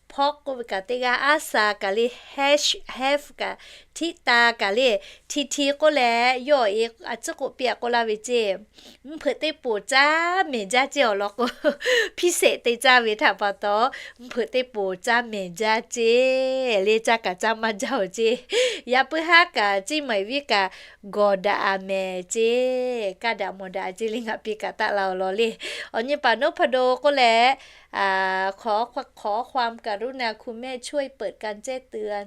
hpawˇ k'oˆ ve kaꞈ teˇ g'aˇ aˉ sa kaꞈ le hash have kaꞈ tiꞈ ta kaꞈ le tiꞈ tiꞈ k'oˆ leh yawˇ awˬ e a ciˉ k'oˆ piˇ a k'oˆ laˇ ve ceˇ. Mvuhˇ hpeuꞈ teˇ poˬ caˇ mehˍ jaˇ ceˇ awˬ lawn k'o, hpiˇ shehˍ te caˇ ve htaꞈ pa taw, mvuhˇ hpeuꞈ teˇ poˬ caˇ mehˍ jaˇ ceˇ le caˇ kaꞈ caˇ maˇ jaˇ oˬ ceˇ. Yaꞈ puiˉ haˉ kaꞈ ciˇ maˬ viˉ kaꞈ gawˬ daꞈ a mehˍ ceˇ. Kaˇ daꞈ mawˬ daꞈ a ceˇ le ngaˬ piˇ kaꞈ taˆ la awˬ lawn le. Awˬ nyi paˍ นพดล k'oˆ leh ขอความกรุณาคุณแม่ช่วยเปิดการแจ้งเตือน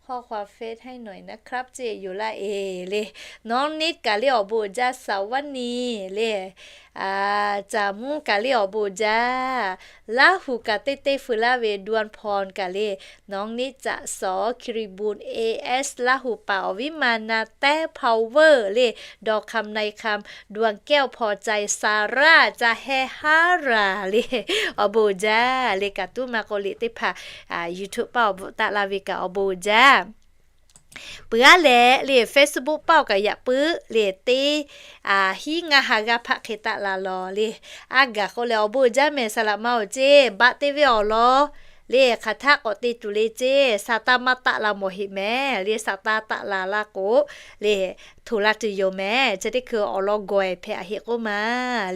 ข้อความเฟซให้หน่อยนะครับ ceˇ yoˬ laˇ e le. น้องนิด kaꞈ le awˬ bon uiˍ jaˇ สวัสดี le. Caˍ mvuhˇ kaꞈ le awˬ bon uiˍ jaˇ. Laˇ hu kaꞈ teˇ teˇ feu laˇ ve ดวงพร kaꞈ le น้องนิด caꞈ sawˍ คิริบูลย์ เอเอส Laˇ hu paˍ awˬ viˉ ma na แต้ว power le ดอกคำ นายคำ ดวงแก้ว พอใจ ซาร่า ca heh haˉ raˍ le awˬ bon uiˍ jaˇ le kaꞈ tuˉ ma k'o liꞈ teˇ hpaˍ YouTube paˇ awˬ bon taˆ la ve kaꞈ awˬ bon uiˍ jaˇ. Peuˬ aˉ leh le Facebook paˇ awˬ kaꞈ yaꞈ puiˉ le teˇ hiˉ ngaˇ ha g'aˇ hpaˆ hk'e taˆ la lawˬ le. A gaˬ k'o leh awˬ bon uiˍ jaˇ mehˍ saˍ laꞈ ma awˬ ceˇ baˆ teˇ ve awˬ lawn le hk'aˬ htaˆ k'awꞈ te tuˬ le ceˇ. Saˍtanˍ maˇ taˆ la mawˬ heꞈ mehˍ le Saˍtanˍ taˆ la laˇ k'o le htoꞈ la tuˬ yoˬ mehˍ. Chi teˇ hkui awˬ lawn gawˬ ehˍ hpehꞈ a heˆ k'oˆ ma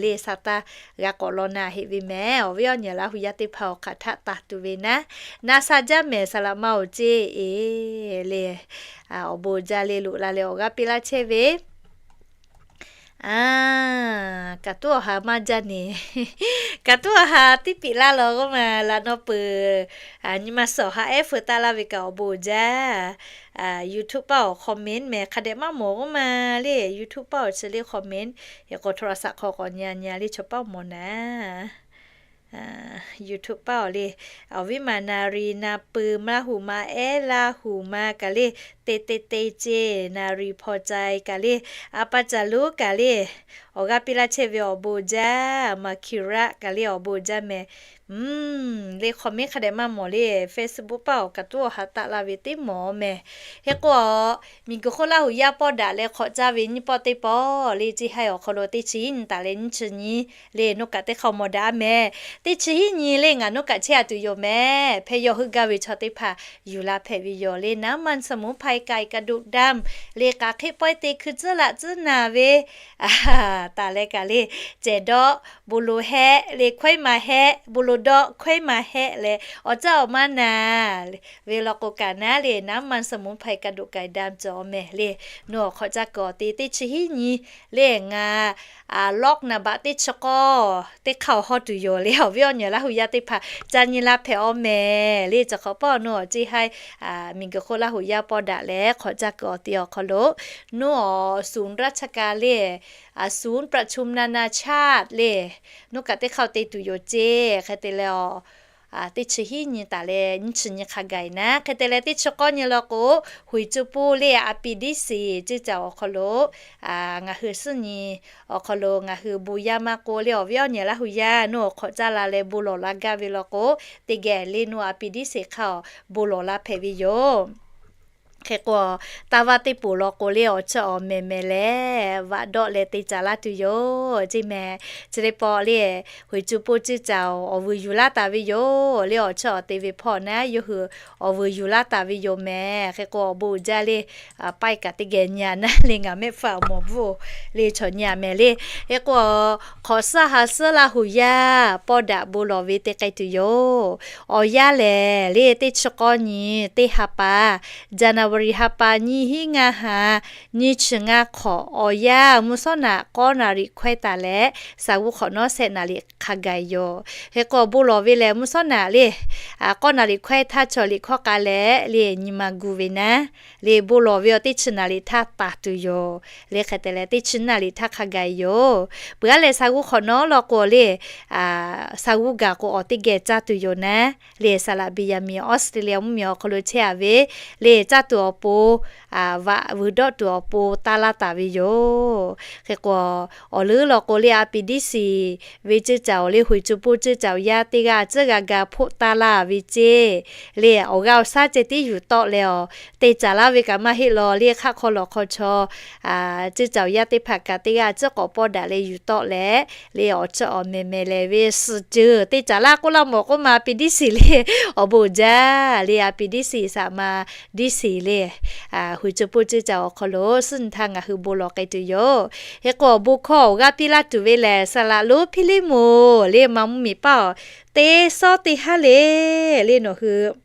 le Saˍtanˍ g'a k'awꞈ law na heˆ ve mehˍ. Awˬ viˉ awˬ nyi Laˇ hu yaˇ teˇ hpaˍ awˬ hk'aˬ htaˆ taˍ tuˬ ve naˉ, na sha jaˇ mehˍ saˍ laꞈ ma awˬ ceˇ e le. Awˬ bon uiˍ jaˇ le loꞈ la leh awˬ g'aˇ piˇ laˇ chehˇ ve kaꞈ tuˉ awˬ ha maˇ jaˇ ne. Kaꞈ tuˉ awˬ ha tiˇ piꞈ laˇ lawˬ k'oˆ ma laꞈ naw peuˬ. Nyi ma suhˍ awˬ ha ehˉ feu taˆ laˇ ve kaꞈ awˬ bon uiˍ jaˇ. YouTube paˇ awˬ comment mehˍ hk'a dehꞈ maˇ mawˬ k'oˆ ma le YouTube paˇ awˬ chi le comment. Hk'e k'o โทรศัพท์ hk'aw k'awꞈ nyi a nyi a le chaw paˇ mawˬ naˉ. YouTube paˇ awˬ le awˬ viˉ ma na ri na pui Laˇ hu ma ehˉ Laˇ hu ma kaꞈ le te te te ceˇ na ri พอใจ kaꞈ le a pa caˬ luˉ kaꞈ le awˬ g'aˇ piˇ laˇ chehˇ ve awˬ bon uiˍ jaˇ. Maˍ hkiˍ raˆ kaꞈ le awˬ bon uiˍ jaˇ mehˍ. Le comment hk'a dehꞈ maˇ mawˬ le Facebook paˇ awˬ kaꞈ tuˉ awˬ ha taˆ la ve teˇ mawˬ mehˍ. Hk'e k'o miˬguiˬ hk'oˆ Laˇ hu yaˇ pawˆ daꞈ leh hk'awꞈ caˇ ve nyiˇ pawˆ teˇ pawˆ le ceˇ haiˬ awˬ hk'aw lo teˇ chi hiˉ nyi taˍ leh nyiˇ chi nyi le nawˬ kaꞈ teˇ hk'aw mawˬ daꞈ a mehˍ. Teˇ chi hiˉ nyi le ngaˬ nawˬ kaꞈ chehˇ a tuˬ yoˬ mehˍ. Hpehꞈ yawˇ heuˆ gaˇ ve chaw teˇ hpaˍ yuˬ la hpehꞈ ve yoˬ le น้ำมันสมุนไพร ไก่กระดูกดำ le k'a hk'eˆ pawehˇ te hkui tcuhˉ laꞈ tcuhˉ naˬ ve taˍ leh kaꞈ le cehˬ dawˆ bon lo hehˆ le hkawehˉ ma hehˆ bon lo dawˆ hkawehˉ ma hehˆ leh awˬ caˇ awˬ ma naˬ ve law k'o kaꞈ naˉ le น้ำมันสมุนไพร กระดูกไก่ดำ cawˬ mehˍ le. Nawˬ awˬ hk'awꞈ caˇ kuiˬ awˬ te teˇ chi hiˉ nyi le ngaˬ lawˆ naˍ baꞈ teˇ chi k'awˇ teˇ hk'aˇ awˬ hawˇ tuˬ yoˬ le awˬ viˉ awˬ nyi Laˇ hu yaˇ teˇ hpaˍ ca nyi la hpehꞈ awˬ mehˍ le. Chi hk'awꞈ pawˆ nawˬ awˬ ceˇ haiˬ miˬguiˬ hk'oˆ Laˇ hu yaˇ pawˆ daꞈ leh hk'awꞈ caˇ kuiˬ awˬ te awˬ hk'aw lo nawˬ awˬ ศูนย์ราชการ le ศูนย์ประชุมนานาชาติ le nawˬ kaꞈ teˇ hk'aˇ te tuˬ yoˬ ceˇ. Hk'e te leh awˬ teˇ chi hiˉ nyi taˍ leh nyiˇ chi nyi hk'a gaˬ naˉ. Hk'e te leh teˇ chi k'awˇ nyi law k'o, Huiˍ co poˇ le a pi diˉ siˍ ceuˇ caˬ awˬ hk'aw lo ngaˬ hui suhˉ nyi awˬ hk'aw lo ngaˬ hui bon yaˇ maˇ k'oˆ le awˬ viˉ awˬ nyi Laˇ hu yaˇ nawˬ awˬ hk'awꞈ caˇ la leh bon lawˬ la gaˇ ve law k'o, teˇ geh le nawˬ a pi diˉ siˍ hk'aˇ awˬ bon lawˬ la hpehꞈ ve yoˬ. Hk'e k'o, taˇ vaˇ teˇ poˍ law k'o le awˬ chiˇ awˬ mehˍ mehˍ leh vaꞈ dawˆ leh te caˍ laˇ tuˬ yoˬ ceˇ mehˍ. Chi teˇ pawˆ le Huiˍ co poˇ ceuˇ caˬ awˬ vuiˬ yuˬ laˇ taˍ ve yoˬ le awˬ chiˇ awˬ te ve hpawˇ naˉ yawˇ hui awˬ vuiˬ yuˬ laˇ taˍ ve yoˬ mehˍ. Hk'e k'o awˬ bon uiˍ jaˇ le paˆ kaꞈ teˇ geh nyi a naˉ le ngaˬ mehˆ hpfuhˇ awˬ mawˬ bvuhˆ le chaw nyi a mehˍ le. Hk'e k'o, hk'awꞈ suhˉ ha suhˉ Laˇ hu yaˇ pawˇ daꞈ bon lawˬ ve te k'ai tuˬ yoˬ. Awˬ yanˇ lehˬ le teˇ chi k'awˇ nyi teˇ ha pa, January ha pa nyiˇ hinˉ ngaˇ ha, nyiˇ chi ngaˇ hk'awꞈ awˬ yanˇ mvuhˇ shawˉ naꞈ k'awˇ naˍ riˍ hkawehˇ taˍ leh, saˍ g'uˇ hk'awꞈ nawˉ shehˆ naˍ riˍ hk'a gaˬ yoˬ. Hk'e k'o awˬ bon lawˬ ve lehˬ mvuhˇ shawˉ naꞈ le k'awˇ naˍ riˍ hkawehˇ htaˇ chaw liꞈ hkawˇ k'a leh le nyi ma gu ve naˉ, le bon lawˬ ve awˬ teˇ chi naˍ riˍ htaˇ taˍ tuˬ yoˬ. Le hk'e te leh teˇ chi naˍ riˍ htaˇ hk'a gaˬ yoˬ. Peuˬ aˉ leh saˍ g'uˇ hk'awꞈ nawˉ law k'o le, saˍ g'uˇ gaˬ k'o awˬ teˇ geh caˇ tuˬ yoˬ naˉ. Le saˍ laꞈ Beˍyaˍmiˍ Australia mvuhˇmiˬ awˬ hk'aw lo chehˇ a ve le caˇ tuˬ awˬ pon, vaꞈ vuiˬ dawˆ tuˬ awˬ pon taˇ laˇ taˍ ve yoˬ. Hk'e k'o, awˬ leuˉ law k'o le a pi diˉ siˍ ve ceuˇ caˬ awˬ le Huiˍ co poˇ ceuˇ caˬ awˬ yanˇ teˇ g'aˇ tcuhˉ g'a ga hpoˆ taˇ laˇ ve ceˇ. Le awˬ g'aˇ awˬ shaˉ ceh tiˉ yuˬ tawˆ leh awˬ te caˍ laˇ ve kaꞈ maˇ heˆ law le hk'aˆ hk'aw lawˬ hk'aw chaw ceuˇ caˬ awˬ yanˇ teˇ hpaˍ kaꞈ teˇ g'aˇ tcuhˉ k'awꞈ pawˇ daꞈ leh yuˬ tawˆ leh, le awˬ chiˇ awˬ mehˍ mehˍ lehˬ ve suhˍ ceuˬ te caˍ laˇ k'oˆ laˇ mawˬ k'oˆ ma a pi diˉ siˍ le awˬ bon uiˍ jaˇ le a pi diˉ siˍ saˍ ma diˉ siˍ le Huiˍ co poˇ ceuˇ caˬ awˬ hk'aw lo suhˉ nyi htaˇ ngaˬ hui bon lawˬ k'ai tuˬ yoˬ. Hk'e k'o awˬ bon hkawˇ awˬ g'aˇ piˇ laˇ tuˬ ve lehˬ saˍ laꞈ lonˉ Hpiˇliˇmoˍ le ma mvuhˇmiˬ paˇ awˬ teˇ sawˉ teˇ haˉ le, le nawˬ hui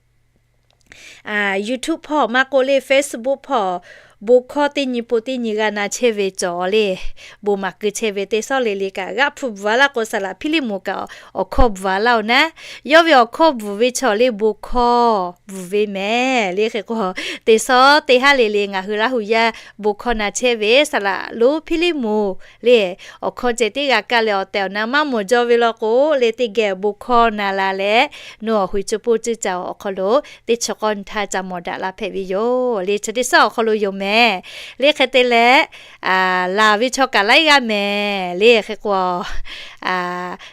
YouTube hpawˇ maˇ k'oˆ le Facebook hpawˇ bon hkawˇ teˇ nyi po teˇ nyi g'a na chehˇ ve cawˬ le, bon maˍ keu chehˇ ve teˇ sawˉ le le kaꞈ g'aˇ hpu bvuhꞈ a laˇ k'o saˍ laꞈ Hpiˇliˇmoˍ kaꞈ awˬ hkawˇ bvuhꞈ a laˇ oˬ naˉ. Yawˇ ve awˬ hkawˇ bvuhꞈ ve chaw le bon hkawˇ bvuhꞈ ve mehˍ le hk'e k'o, teˇ sawˉ teˇ haˉ le le ngaˬ hui Laˇ hu yaˇ bon hkawˇ na chehˇ ve saˍ laꞈ lonˉ Hpiˇliˇmoˍ le awˬ hkawˇ ceh tiˉ g'a kaˇ leh awˬ tehˬ awˬ na maˇ mawˬ jaw ve law k'o le teˇ geh bon hkawˇ na la leh, nawˬ Huiˍ co poˇ ceuˇ caˬ awˬ hk'aw lo teˇ chi k'awˇ nyi htaˇ ca mawˬ daꞈ la hpehꞈ ve yoˬ le chi teˇ sawˉ awˬ hk'aw lo yoˬ mehˍ. Le hk'e te leh, laˬ ve chaw kaꞈ laiˉ g'aˇ mehˍ le hk'e k'o,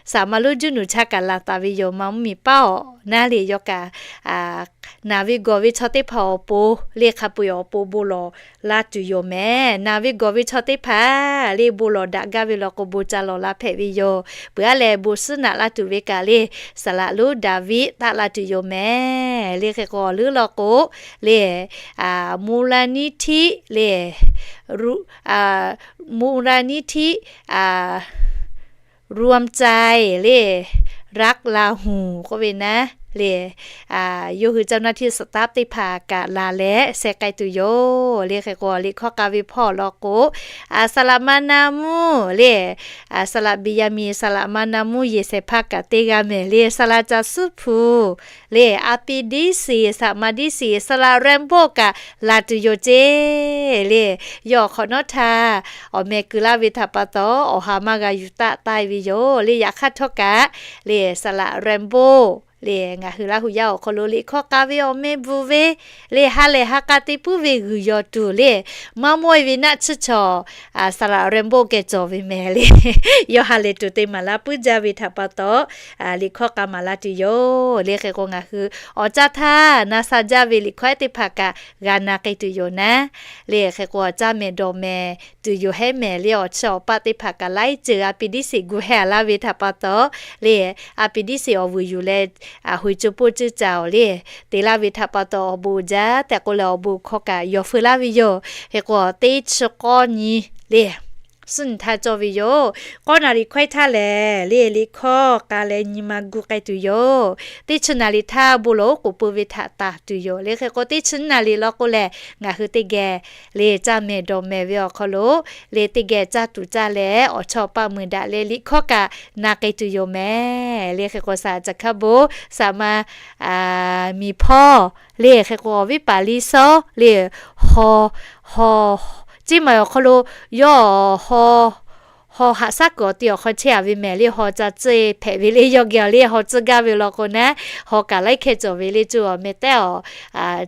saˍ ma lonˉ juˇ nuˬ chaˇ kaꞈ laˬ taˍ ve yoˬ ma mvuhˇmiˬ paˇ awˬ naˉ le yawˇ kaꞈ naˬ ve gawˬ ve chaw teˇ hpaˍ awˬ pon le hk'a peu-eˬ awˬ pon bon lawˬ la tuˬ yoˬ mehˍ. Naˬ ve gawˬ ve chaw teˇ hpaˍ le bon lawˬ daꞈ gaˇ ve law k'o bon ca lawˬ la hpehꞈ ve yoˬ. Peuˬ aˉ leh bon suhˉ naꞈ laˇ tuˬ ve kaꞈ le saˍ laꞈ lonˉ Daˍviˆ taˆ la tuˬ yoˬ mehˍ. Le hk'e k'o awˬ leuˉ law k'o le, มูลนิธิ le มูลนิธิ รวมใจ le รักลาหู k'oˆ ve naˉ le, yawˇ hui เจ้าหน้าที่ staff teˇ hpaˍ kaꞈ laˬ leh sheh k'ai tuˬ yoˬ. Le hk'e k'o liꞈ hkawˇ k'a ve hpawˇ law k'o, saˍ laꞈ ma na mvuhˇ le, saˍ laꞈ Beˍyaˍmiˍ saˍ laꞈ ma na mvuhˇ yehˬ shehˍ hpaˇ kaꞈ teˇ g'aˇ mehˍ le saˍ laꞈ caˬ suhˉ hpu le a pi diˉ siˍ saˍ ma diˉ siˍ saˍ laꞈ Rainbow kaꞈ laˬ tuˬ yoˬ ceˇ le. Yawˇ awˬ hk'awꞈ nawˉ htaˇ awˬ meh keu laˇ ve htaꞈ pa taw awˬ ha maˇ g'a yuˬ taˆ taˇ ve yoˬ le. Yaꞈ hk'aˇ htawˇ kaꞈ le saˍ laꞈ Rainbow le ngaˬ hui Laˇ hu yaˇ awˬ hk'aw lo liꞈ hkawˇ k'a ve awˬ meh bvuhꞈ ve le ha lehˬ ha k'a te puiˉ ve g'uiˬ yaw tuˬ le maˇ mawˇ e ve naˆ tsuhˇ chaw saˍ laꞈ Rainbow geh cawˬ ve mehˍ le. Yawˇ ha lehˬ tuˬ te maˍ laˇ puiˉ jaˇ ve htaꞈ pa taw liꞈ hkawˇ k'a maˍ la tuˬ yoˬ. Le hk'e k'o ngaˬ hui awˬ caˇ htaˇ na sha jaˇ ve liꞈ hkawˇ ehˉ teˇ hpaˍ kaꞈ g'a na k'ai tuˬ yoˬ naˉ. Le hk'e k'o awˬ caˇ mehˍ dawˬ mehˍ tuˬ yoˬ hehˉ mehˍ le awˬ chiˇ awˬ paˆ teˇ hpaˍ kaꞈ laiˉ ceuˬ a pi diˉ siˍ gu heh a laˇ ve htaꞈ pa taw le a pi diˉ siˍ awˬ vuiˬ yuˬ leh Huiˍ co poˇ ceuˇ caˬ awˬ le te laˇ ve htaꞈ pa taw awˬ bon uiˍ jaˇ tehꞈ k'oˆ leh awˬ bon hkawˇ kaꞈ yawˬ feu laˇ ve yoˬ. Hk'e k'o teˇ chi k'awˇ nyi le suhˉ nyi htaˇ cawˇ ve yoˬ. K'awˇ naˍ riˍ hkawehˇ htaˇ lehˬ le liꞈ hkawˇ k'a leh nyi ma gu k'ai tuˬ yoˬ. Teˇ chi naˍ riˍ htaˇ bon lawˬ oˉ k'oˍ pui ve htaꞈ taˍ tuˬ yoˬ. Le hk'e k'o teˇ chi naˍ riˍ law k'o lehˬ ngaˬ hui teˇ geh le caˇ mehˍ dawˬ mehˍ ve awˬ hk'aw lo le teˇ geh caˇ tuˬ caˇ leh awˬ chawˇ paˆ mui daꞈ leh liꞈ hkawˇ kaꞈ na k'ai tuˬ yoˬ mehˍ. Le hk'e k'o saˍ caˬ hkaˇ bon saˍ ma miˬ hpawˇ le hk'e k'o awˬ viˉ paˍ liˇ sawˉ le haw haw ciˉ maˬ awˬ hk'aw lo yawˇ haw haw haꞈ shaˉ kuiˬ awˬ ti awˬ hk'aw chehˇ a ve mehˍ le, haw ca tcuhˇ hpehꞈ ve le, yawˇ geh awˬ le haw tcuhˇ gaˇ ve law k'o naˉ, haw kaꞈ laiˉ hkeh cawˬ ve le, co awˬ meh tehˉ awˬ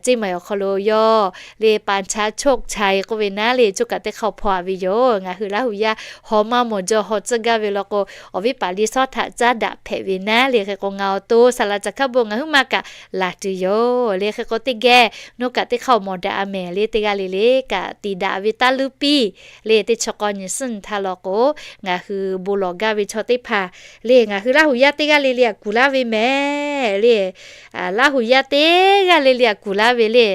ceˇ maˬ awˬ hk'aw lo yawˇ le ป่านช้าโชคชัย k'oˆ ve naˉ le, co kaꞈ teˇ hk'aˇ hpaw a ve yoˬ. Ngaˬ hui Laˇ huˍ yaˇ haw maˇ mawˬ jaw haw tcuhˇ gaˇ ve law k'o, awˬ viˉ paˍ le sawˉ htaꞈ caˉ daꞈ hpehꞈ ve naˉ le. Hk'e k'o ngaˬ awˬ to saˍ laˍ caˬ hkaˉ bon ngaˬ huiˉ ma kaꞈ laˬ tuˬ yoˬ le. Hk'e k'o teˇ geh nawˬ kaꞈ teˇ hk'aˇ mawˬ daꞈ a mehˍ le, teˇ g'aˇ le le kaꞈ tiꞈ daꞈ ve taˇ luˇ piˇ le. Teˇ chi k'aw nyi suhˉ nyi htaˇ law k'o, ngaˬ hui bon lawˬ gaˇ ve chaw teˇ hpaˍ le, ngaˬ hui Laˇ huˍ yaˇ teˇ g'aˇ le le aꞈ kuˬ laˇ ve mehˍ le. Laˇ huˍ yaˇ teˇ g'aˇ le le aꞈ kuˬ laˇ ve le.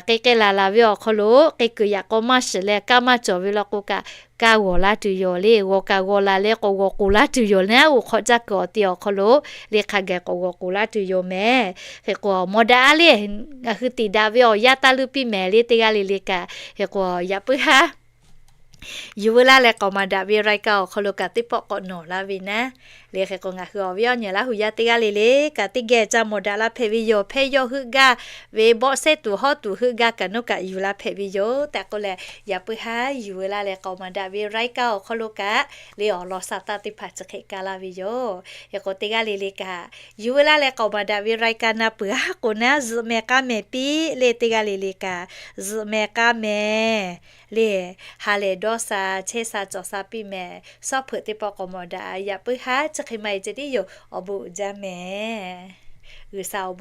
K'e k'ai laˬ laˬ ve awˬ hk'aw lo k'e kuiˬ yaꞈ k'aw maˇ shiˍ leh kaˇ maˇ cawˬ ve law k'o kaꞈ, kaˇ g'awˬ laˇ tuˬ yoˬ le. G'awˬ kaꞈ g'awˬ laˬ leh k'awꞈ g'awˬ k'oˍ laˇ tuˬ yoˬ naˉ, oˇ hk'awꞈ caˇ kuiˬ awˬ ti awˬ hk'aw lo le hk'a gaˬ k'awꞈ g'awˬ k'oˍ laˇ tuˬ yoˬ mehˍ. Hk'e k'o mawˬ daꞈ a le, ngaˬ hui tiꞈ daꞈ ve awˬ yaˇ taˇ luˇ piˇ mehˍ le, teˇ g'aˇ le le kaꞈ. Hk'e k'o yaꞈ puiˉ haˉ yuˬ veu laˇ leh k'awꞈ maˍ daꞈ ve รายการ awˬ hk'aw lo kaꞈ teˇ pawˆ k'awꞈ nawˬ laˇ ve naˉ. Le hk'e k'o ngaˬ hui awˬ viˉ awˬ nyi Laˇ huˍ yaˇ teˇ g'aˇ le le kaꞈ teˇ geh ca mawˬ daꞈ la hpehꞈ ve yoˬ. Hpehˇ yawˇ heuˆ gaˇ ve bawˆ sehˉ tuˬ hawˉ tuˬ heuˆ gaˇ kaꞈ nawˬ kaꞈ yuˬ la hpehꞈ ve yoˬ tehꞈ k'oˆ leh, yaꞈ puiˉ haˉ yuˬ veu laˇ leh k'awꞈ maˍ daꞈ ve รายการ awˬ hk'aw lo kaꞈ le awˬ lawn sa taˇ teˇ hpaˍ chi hk'e kaˇ laˇ ve yoˬ. Hk'e k'o teˇ g'aˇ le le kaꞈ yuˬ veu laˇ leh k'awꞈ maˍ daꞈ ve รายการ na peuˬ haˉ k'o naˉ, zuhꞈ meh k'aˉ meh piˇ le, teˇ g'aˇ le le kaꞈ zuhꞈ meh k'aˉ meh le, ha lehˬ dawˇ sha chehˇ sha cawˬ sha piˇ mehˍ. Shawˉ hpeuꞈ teˇ pawˆ k'awꞈ mawˬ daꞈ. Yaꞈ puiˉ haˉ chi hk'e maˇ heˆ ceh tiˉ yoˬ. Awˬ bon uiˍ jaˇ mehˍ. G'uiˬsha awˬ